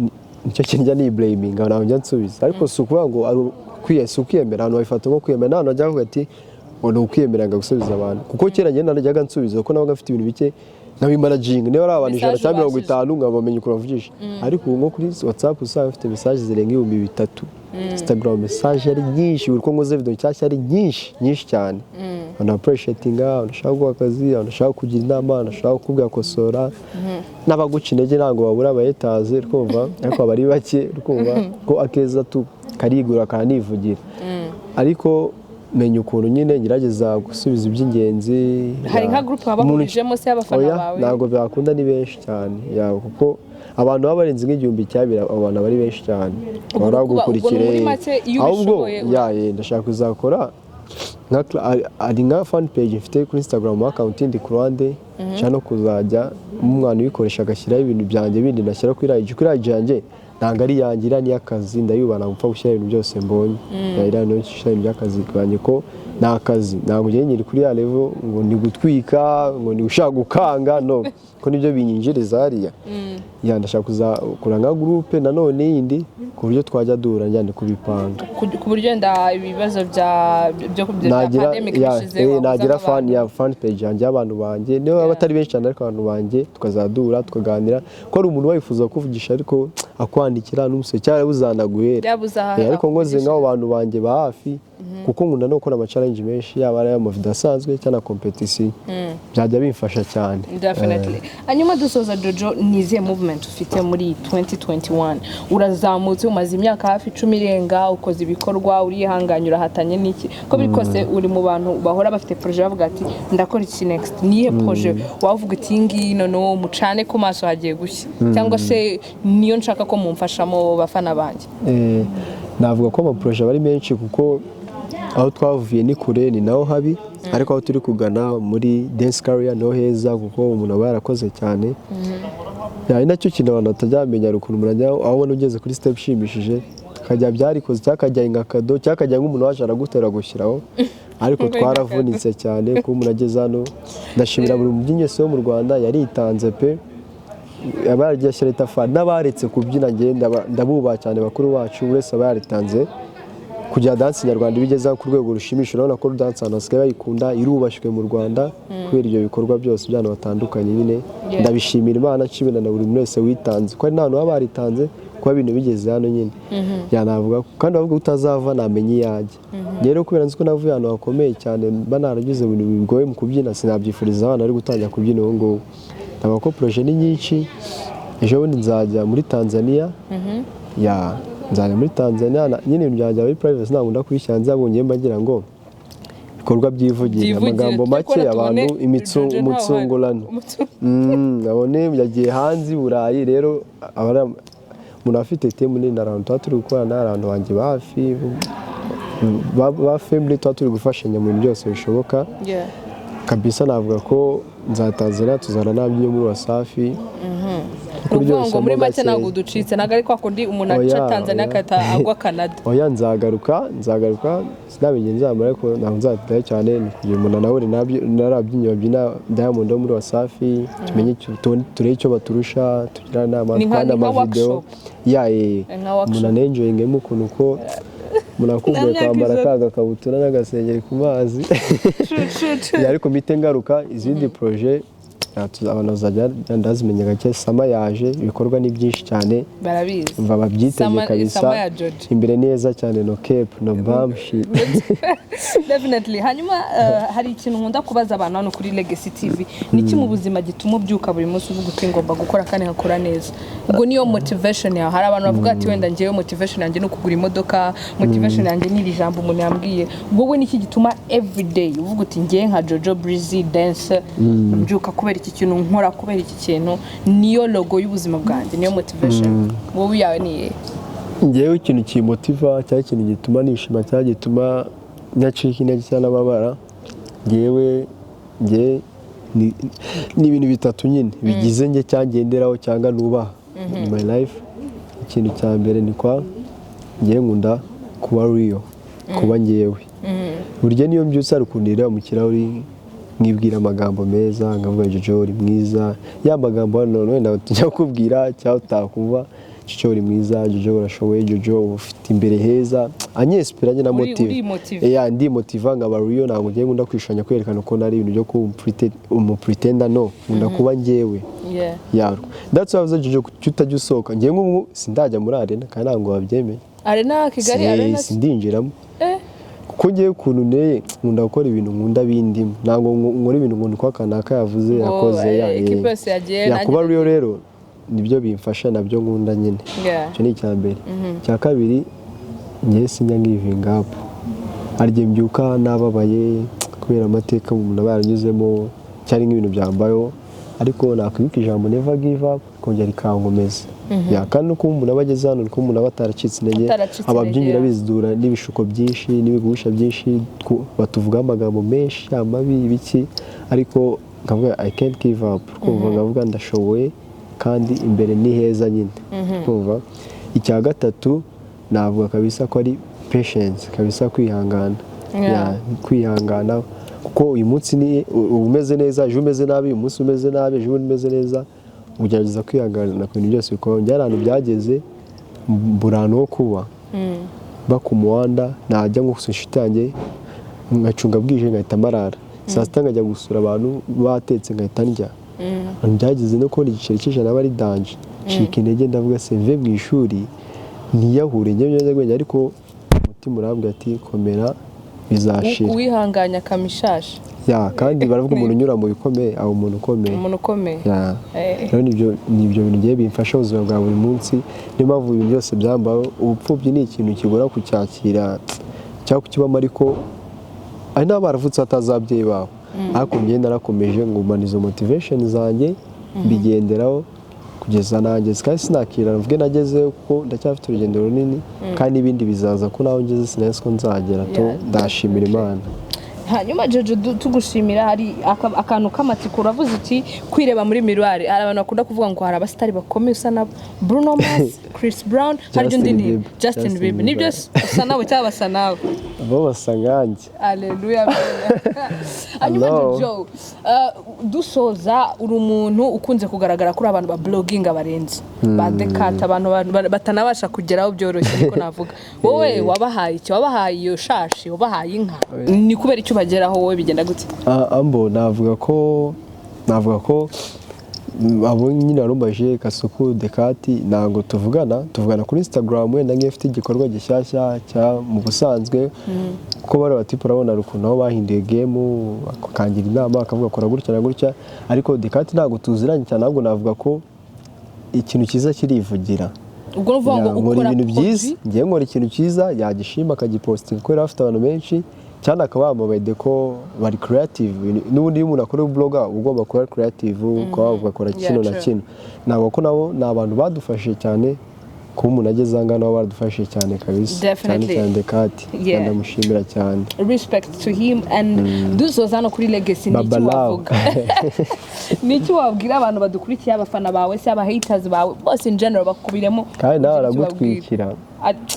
Speaker 1: nicyo kintu njya niblaminga, ntabwo njya nsubiza. Ariko si ukuvuga ngo ari si ukwiyemera, abantu babifata nko kwiyemera. Nta hantu bajya bavuga ati ngo ni ukwiyemera ngo gusubiza abantu, kuko kera njye najyaga nsubiza kuko nabaga mfite ibintu bike. Nkabimanaginga niba ari abantu 100
Speaker 2: Message
Speaker 1: cyangwa mirongo
Speaker 2: ubashije.
Speaker 1: itanu, nkabamenya ukuntu bavugisha. Ariko ubu nko kuri WhatsApp usanga mfite message zirenga 3000, Instagram message ari nyinshi, buri uko nkoze video nshyashya ari nyinshi nyinshi cyane. Abantu appreciatinga, abantu bashaka guha akazi, abantu bashaka kugira inama, abantu bashaka kukubwira kosora, n'abaguca intege ntabwo babura, abayetaze twumva, ariko aba ari bake. Twumva ko akeza tu karigura karanivugira, ariko menya ukuntu nyine ngerageza gusubiza iby'ingenzi.
Speaker 2: Hari nka group waba wahurijemo se y'abafana
Speaker 1: Oya,
Speaker 2: bawe?
Speaker 1: Ntabwo byakunda, ni benshi cyane. Ya, kuko abantu baba barenze nk'igihumbi cyabiri, abo bantu aba ari benshi cyane.
Speaker 2: Ubwo
Speaker 1: Bahora
Speaker 2: ubwo
Speaker 1: bagukurikira.
Speaker 2: Muri make, iyo
Speaker 1: Ahubwo
Speaker 2: ubishoboye
Speaker 1: ya, ndashaka kuzakora ari nka fan page mfite kuri Instagram account ndi ku ruhande, nshaka no kuzajya umwana uyikoresha agashyiraho ibintu byanjye bindi nashyira kuri IG. Kuri IG yanjye ntabwo ari iyanjye, iriya ni iy'akazi, ndayubana gupfa gushyira ibintu byose mbonye. Ya, iriya niyo nshyira ibintu by'akazi kanjye, ko ni akazi, ntabwo ngiye nyiri kuri ya level ngo ni gutwika, ngo ni gushaka gukanga, no ko nibyo binyinjiriza hariya. Ya, ndashaka kuzakora nka groupe nanone yindi ku buryo twajya duhura, njyane kubipanga.
Speaker 2: Ku buryo wenda ibibazo bya
Speaker 1: Nagira
Speaker 2: pandemic
Speaker 1: ya,
Speaker 2: bishize wahuza
Speaker 1: nagira fan
Speaker 2: nk'abantu.
Speaker 1: Ya fan page yanjye y'abantu banjye, niyo baba batari benshi cyane, ariko abantu banjye tukazadura tukaganira, ko hari umuntu wifuza kuvugisha ariko akwandikira n'umusore cyangwa buzanaguhera.
Speaker 2: Yabuze aho
Speaker 1: Ariko nkoze
Speaker 2: akuvugisha.
Speaker 1: nk'abo bantu banjye ba hafi, kuko nkunda no gukora ama challenge menshi, yaba ari ay'amavideo asanzwe cyangwa na competition, byajya bimfasha cyane.
Speaker 2: Definitely. Hanyuma dusoza, Jojo, ni izihe movement ufite muri 2021? Urazamutse, umaze imyaka hafi 10 irenga ukoze ibikorwa, urihanganye, urahatanye n'iki, ko biri kose uri mu bantu bahora bafite projet, bavuga ati ndakora iki next. Niyihe projet wavuga uti iyi ngiyi noneho mucane ku maso hagiye gushya, cyangwa se niyo nshaka ko mumfashamo bafana banjye?
Speaker 1: Navuga ko amaprojet aba ari menshi, kuko aho twavuye ni kure, ni naho habi, ariko aho turi kugana muri dance career niho heza, kuko umuntu aba yarakoze cyane. Ya, ari nacyo kintu abantu batajya bamenya, hari ukuntu umuntu ajya aho ubona ugeze kuri step ishimishije, akajya byarikoze cyangwa akajya nka kado, cyangwa akajya nk'umuntu waje aragutera gushyiraho, ariko
Speaker 2: Ngo
Speaker 1: twaravunitse cyane kuba umuntu ageze hano. Ndashimira buri mubyinnyi wese wo mu Rwanda yaritanze pe, aba yaragiye ashyira itafari, n'abaretse kubyina njye ndabubaha cyane, bakuru bacu, buri wese aba yaritanze kugira dance nyarwanda ibigeza ku rwego rushimishije. Urabona ko dance ahantu hasigaye bayikunda, irubashywe mu Rwanda kubera ibyo bikorwa byose by'abantu batandukanye nyine. Ndabishimira Imana, nshimira na buri muntu wese witanze, ko hari n'abantu baba baritanze kuba ibintu bigeze hano nyine. Yanavuga kandi bavuga utazava namenye iyanjye. Rero kubera nzi ko navuye ahantu hakomeye cyane, mba naragize ibintu bigoye mu kubyina, sinabyifuriza abana bari gutangira kubyina ubu ngubu. Ndavuga ko projet ni nyinshi. Ejo bundi nzajya muri Tanzania. Ya, nzajya muri Tanzania, nyine ibintu byanjye muri privacy ntabwo ndakubishyira hanze, ahubwo ngiye mbagira ngo ibikorwa byivugire.
Speaker 2: Byivugire,
Speaker 1: Amagambo
Speaker 2: tujye
Speaker 1: make
Speaker 2: kubona
Speaker 1: abantu
Speaker 2: tubone Jojo ntawe uhari.
Speaker 1: imitsungurano. Abone yagiye hanze i Burayi. Rero aba ari umuntu afite team nini, hari abantu tuba turi gukorana, hari abantu banjye ba hafi ba family tuba turi gufashanya mu bintu byose bishoboka. Kabisa navuga ko nza Tanzania, tuzana n'ababyinnyi muri Wasafi.
Speaker 2: Ni ukuvuga ngo muri make ntabwo uducitse, ntabwo ari kwa kundi umuntu aca
Speaker 1: Oya,
Speaker 2: Tanzania
Speaker 1: oya.
Speaker 2: agahita agwa Canada.
Speaker 1: Oya, nzagaruka, sinamenye nzamara, ariko ntabwo nzatitaho cyane, ni kugira umuntu anahure n'ababyinnyi babyina Diamond wo muri Wasafi, tumenye turebe icyo baturusha, tugira inama,
Speaker 2: Ni
Speaker 1: twande
Speaker 2: nka
Speaker 1: amavideo.
Speaker 2: workshop.
Speaker 1: Ya,
Speaker 2: Nka workshop.
Speaker 1: umuntu anenjoyingemo ukuntu ko umuntu akumbuye
Speaker 2: Nta myaka
Speaker 1: kwambara
Speaker 2: 100.
Speaker 1: ka gakabutura n'agasengeri ku mazi. Ya, ariko mpite ngaruka izindi projet ya, abantu bazajya ndazimenya gake. Summer yaje, ibikorwa ni byinshi cyane.
Speaker 2: Barabizi.
Speaker 1: Umva, babyitege kabisa.
Speaker 2: Summer ya Jojo.
Speaker 1: Imbere neza cyane, no cap, no bam shit.
Speaker 2: Definitely. Hanyuma hari ikintu nkunda kubaza abantu hano kuri Legacy TV: ni iki mu buzima gituma ubyuka buri munsi uvuga uti ngomba gukora kandi nkakora neza? Ubwo niyo motivation yawe. Hari abantu bavuga ati wenda ngewe motivation yanjye ni ukugura imodoka, motivation yanjye ni iri jambo umuntu yambwiye. Wowe ni iki gituma everyday uvuga uti ngewe nka Jojo Breezy Dance mbyuka kubera iki kintu, nkora kubera iki kintu, niyo logo y'ubuzima bwanjye, niyo motivation? Wowe yawe ni iyihe?
Speaker 1: Ngewe ikintu kimotiva cyangwa ikintu gituma nishima cyangwa gituma ntacika intege cyangwa n'ababara, ngewe nge ni ibintu bitatu nyine bigize nge cyangwa ngenderaho cyangwa nubaha in my life. Ikintu cya mbere ni kwa ngewe nkunda kuba real, kuba ngewe. Burya niyo mbyutse hari ukuntu nireba mu kirahuri nkibwira amagambo meza, nkavuga: "Jojo, uri mwiza." Ya magambo hano wenda tujya kukubwira cyangwa utakumva. "Jojo, uri mwiza, Jojo, urashoboye, Jojo, ufite imbere heza," anyinspira njye na motive.
Speaker 2: Urimotiva.
Speaker 1: Yeah, ndimotiva, nkaba real. Ntabwo ngiye nkunda kwishanya, kwerekana uko nari, ibintu byo kuba umupretender, no, nkunda kuba njyewe. Yeah, that's why I was, "Jojo, kuki utajya usohoka?" Njyewe nk'ubu sindajya muri arena kandi ntabwo babyemeye.
Speaker 2: Arena Kigali, arena?
Speaker 1: Sindinjiramo.
Speaker 2: Eh.
Speaker 1: Kuko ngewe ukuntu nteye, nkunda gukora ibintu nkunda bindimo, ntabwo nkora ibintu ngo niko kanaka yavuze,
Speaker 2: Ngo,
Speaker 1: yakoze. Ya,
Speaker 2: ekipe yose yagiye, nanjye.
Speaker 1: Kuba real rero nibyo bimfasha, nabyo nkunda nyine. Icyo ni icya mbere. Icya kabiri, ngewe sinjya ngivinga up. Hari igihe mbyuka nababaye kubera amateka umuntu aba yaranyuzemo cyangwa nk'ibintu byambayeho, ariko nakwibuka ijambo "Never give up", kongera rikankomeza. Yeah, kandi no kuba umuntu aba ageze hano, ni kuba umuntu aba ataracitse intege.
Speaker 2: Ataracitse
Speaker 1: Ababyinnyi
Speaker 2: intege.
Speaker 1: bizidura n'ibishuko byinshi n'ibigusha byinshi, batuvugaho amagambo menshi amabi, ibiki, ariko nkavuga "I can't give up", kumva nkavuga ndashoboye kandi imbere ni heza nyine, kumva. Icya gatatu navuga kabisa ko ari patience kabisa, kwihangana. Yeah, kwihangana, kuko uyu munsi ni uba umeze neza, ejo umeze nabi, uyu munsi umeze nabi, ejo bundi umeze neza. Ugerageza kwihangana ku bintu byose bikubaho. Njye hari ahantu byageze mbura ahantu ho kuba, ba ku muhanda, najya nko gusura inshuti yanjye ngacunga bwije, ngahita marara, saa sita nkajya gusura abantu batetse ngahita ndya. Ahantu byageze no kubona igiceri cy'ijana aba ari danger, ncika intege, ndavuga se mve mu ishuri ntiyahure njye ibiyobyabwenge, ariko umutima urambwira ati "Komera, bizashira."
Speaker 2: Uwihanganye akamishashi.
Speaker 1: Yeah, kandi baravuga umuntu unyura mu bikomeye aba umuntu ukomeye.
Speaker 2: Umuntu ukomeye.
Speaker 1: Yeah. Rero nibyo bintu bigiye bimfasha ubuzima bwa buri munsi. Niyo mpamvu ibintu byose byambaho, ubupfubyi ni ikintu kigora kucyakira cyangwa kukibamo, ariko hari n'aba baravutse batazi ababyeyi babo, ariko njye narakomeje ngumana izo motivation zanjye, mbigenderaho kugeza nangeze, kandi sinakira mvuge nagezeyo kuko ndacyafite urugendo runini, kandi n'ibindi bizaza, ko naho ngeze sinari ko nzagera to. Ndashimira Imana.
Speaker 2: Hanyuma Jojo, tugushimira, hari akantu k'amatsiko. Uravuze uti kwireba muri miroir, hari abantu bakunda kuvuga ngo hari abasitari bakomeye usa nabo, Bruno Mars, Chris Brown, hari
Speaker 1: Justin
Speaker 2: undi ni
Speaker 1: Bieber.
Speaker 2: Justin
Speaker 1: Justin
Speaker 2: Bieber, nibyo?
Speaker 1: Bieber.
Speaker 2: Usa nabo cyangwa basa nawe?
Speaker 1: Bo basa nkanjye.
Speaker 2: Aleluya. Hanyuma
Speaker 1: Hello.
Speaker 2: Jojo, dusoza, uri umuntu ukunze kugaragara kuri abantu ba bloginga barenze ba Dekata, abantu batanabasha kugeraho byoroshye, niko navuga. Wowe wabahaye iki? Wabahaye iyo shashi? Wabahaye inka? Ni kubera icyo ubageraho wowe? Bigenda gute?
Speaker 1: Ah, ambo navuga ko abo nyine warumbaje, Kasuku, Dekati, ntabwo tuvugana. Tuvugana kuri Instagram wenda nk'iyo ufite igikorwa gishyashya cya mu busanzwe, kuko bari batipe, urabona ukuntu aho bahinduye game, bakangira inama, bakavuga kora gutya na gutya. Ariko Dekati ntabwo tuziranye cyane, ahubwo navuga ko ikintu cyiza kirivugira.
Speaker 2: Ubwo ni ukuvuga ngo
Speaker 1: Yeah, nkora
Speaker 2: ukora
Speaker 1: ibintu byiza,
Speaker 2: produit.
Speaker 1: ngewe nkora ikintu cyiza, yagishima akagipostinga kubera afite abantu benshi cyane, akaba yamamaye, ko bari creative. N'ubundi iyo umuntu akora blogger uba ugomba kuba creative, ukaba ugakora kino na
Speaker 2: true.
Speaker 1: kino. Ntabwo ko nabo ni abantu badufashije cyane kuba umuntu ageze aha ngaha, nabo baradufashije cyane kabisa, cyane cyane Dekati. Ndamushimira cyane.
Speaker 2: Respect to him. And dusoza hano kuri Legacy, ni iki
Speaker 1: Babalao.
Speaker 2: wavuga, ni iki wabwira abantu badukurikiye, abafana bawe se, aba haters bawe bose, in general bakubiremo?
Speaker 1: Kandi nawe
Speaker 2: Ugire icyo ubabwira.
Speaker 1: aragutwikira.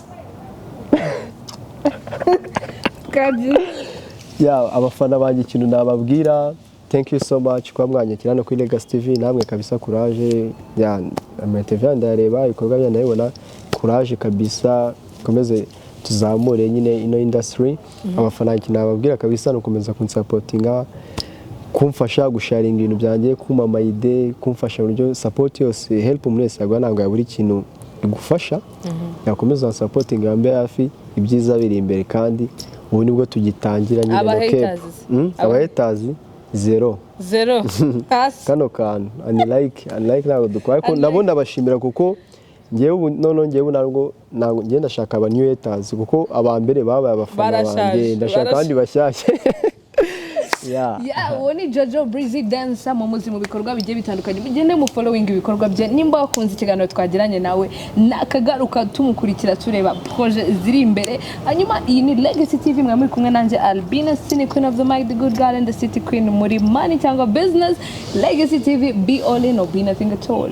Speaker 1: Yeah, abafana banjye, ikintu nababwira, thank you so much kuba mwanyakira hano kuri Legacy TV. Namwe kabisa courage. Yeah, ama TV ndayareba, ibikorwa byanyu ndabibona, courage kabisa, komeze tuzamure nyine ino industry. Abafana, ikintu nababwira kabisa ni ukomeza kunsupportinga, kumfasha gusharinga ibintu byanjye, kumpa ama idea, kumfasha mu buryo support yose, help umuntu wese yaguha ntabwo yabura ikintu igufasha. Yakomeza supporting, yambe hafi, ibyiza biri imbere, kandi ubu nibwo tugitangira nyine.
Speaker 2: Aba
Speaker 1: No cap.
Speaker 2: haters.
Speaker 1: Aba haters zero.
Speaker 2: Zero hasi.
Speaker 1: Kano kantu unlike, unlike ntabwo dukora, ariko
Speaker 2: Unlike.
Speaker 1: nabo ndabashimira, kuko ngewe ubu noneho ngewe ntabwo ngewe ndashaka aba new haters, kuko aba mbere babaye abafana
Speaker 2: Barashaje,
Speaker 1: banjye, ndashaka abandi bashyashya. Yeah.
Speaker 2: Yeah, uwo ni Jojo Breezy Dancer, mumuzi mu bikorwa bigiye bitandukanye. Mugende mu following ibikorwa bye. Nimba wakunze ikiganiro twagiranye nawe, nakagaruka tumukurikira, tureba projet ziri imbere. Hanyuma iyi ni Legacy TV, mwe muri kumwe nanjye Albina Cine, Queen of the Mic, the good girl and the city queen, muri money cyangwa business. Legacy TV, be all in or be nothing at all.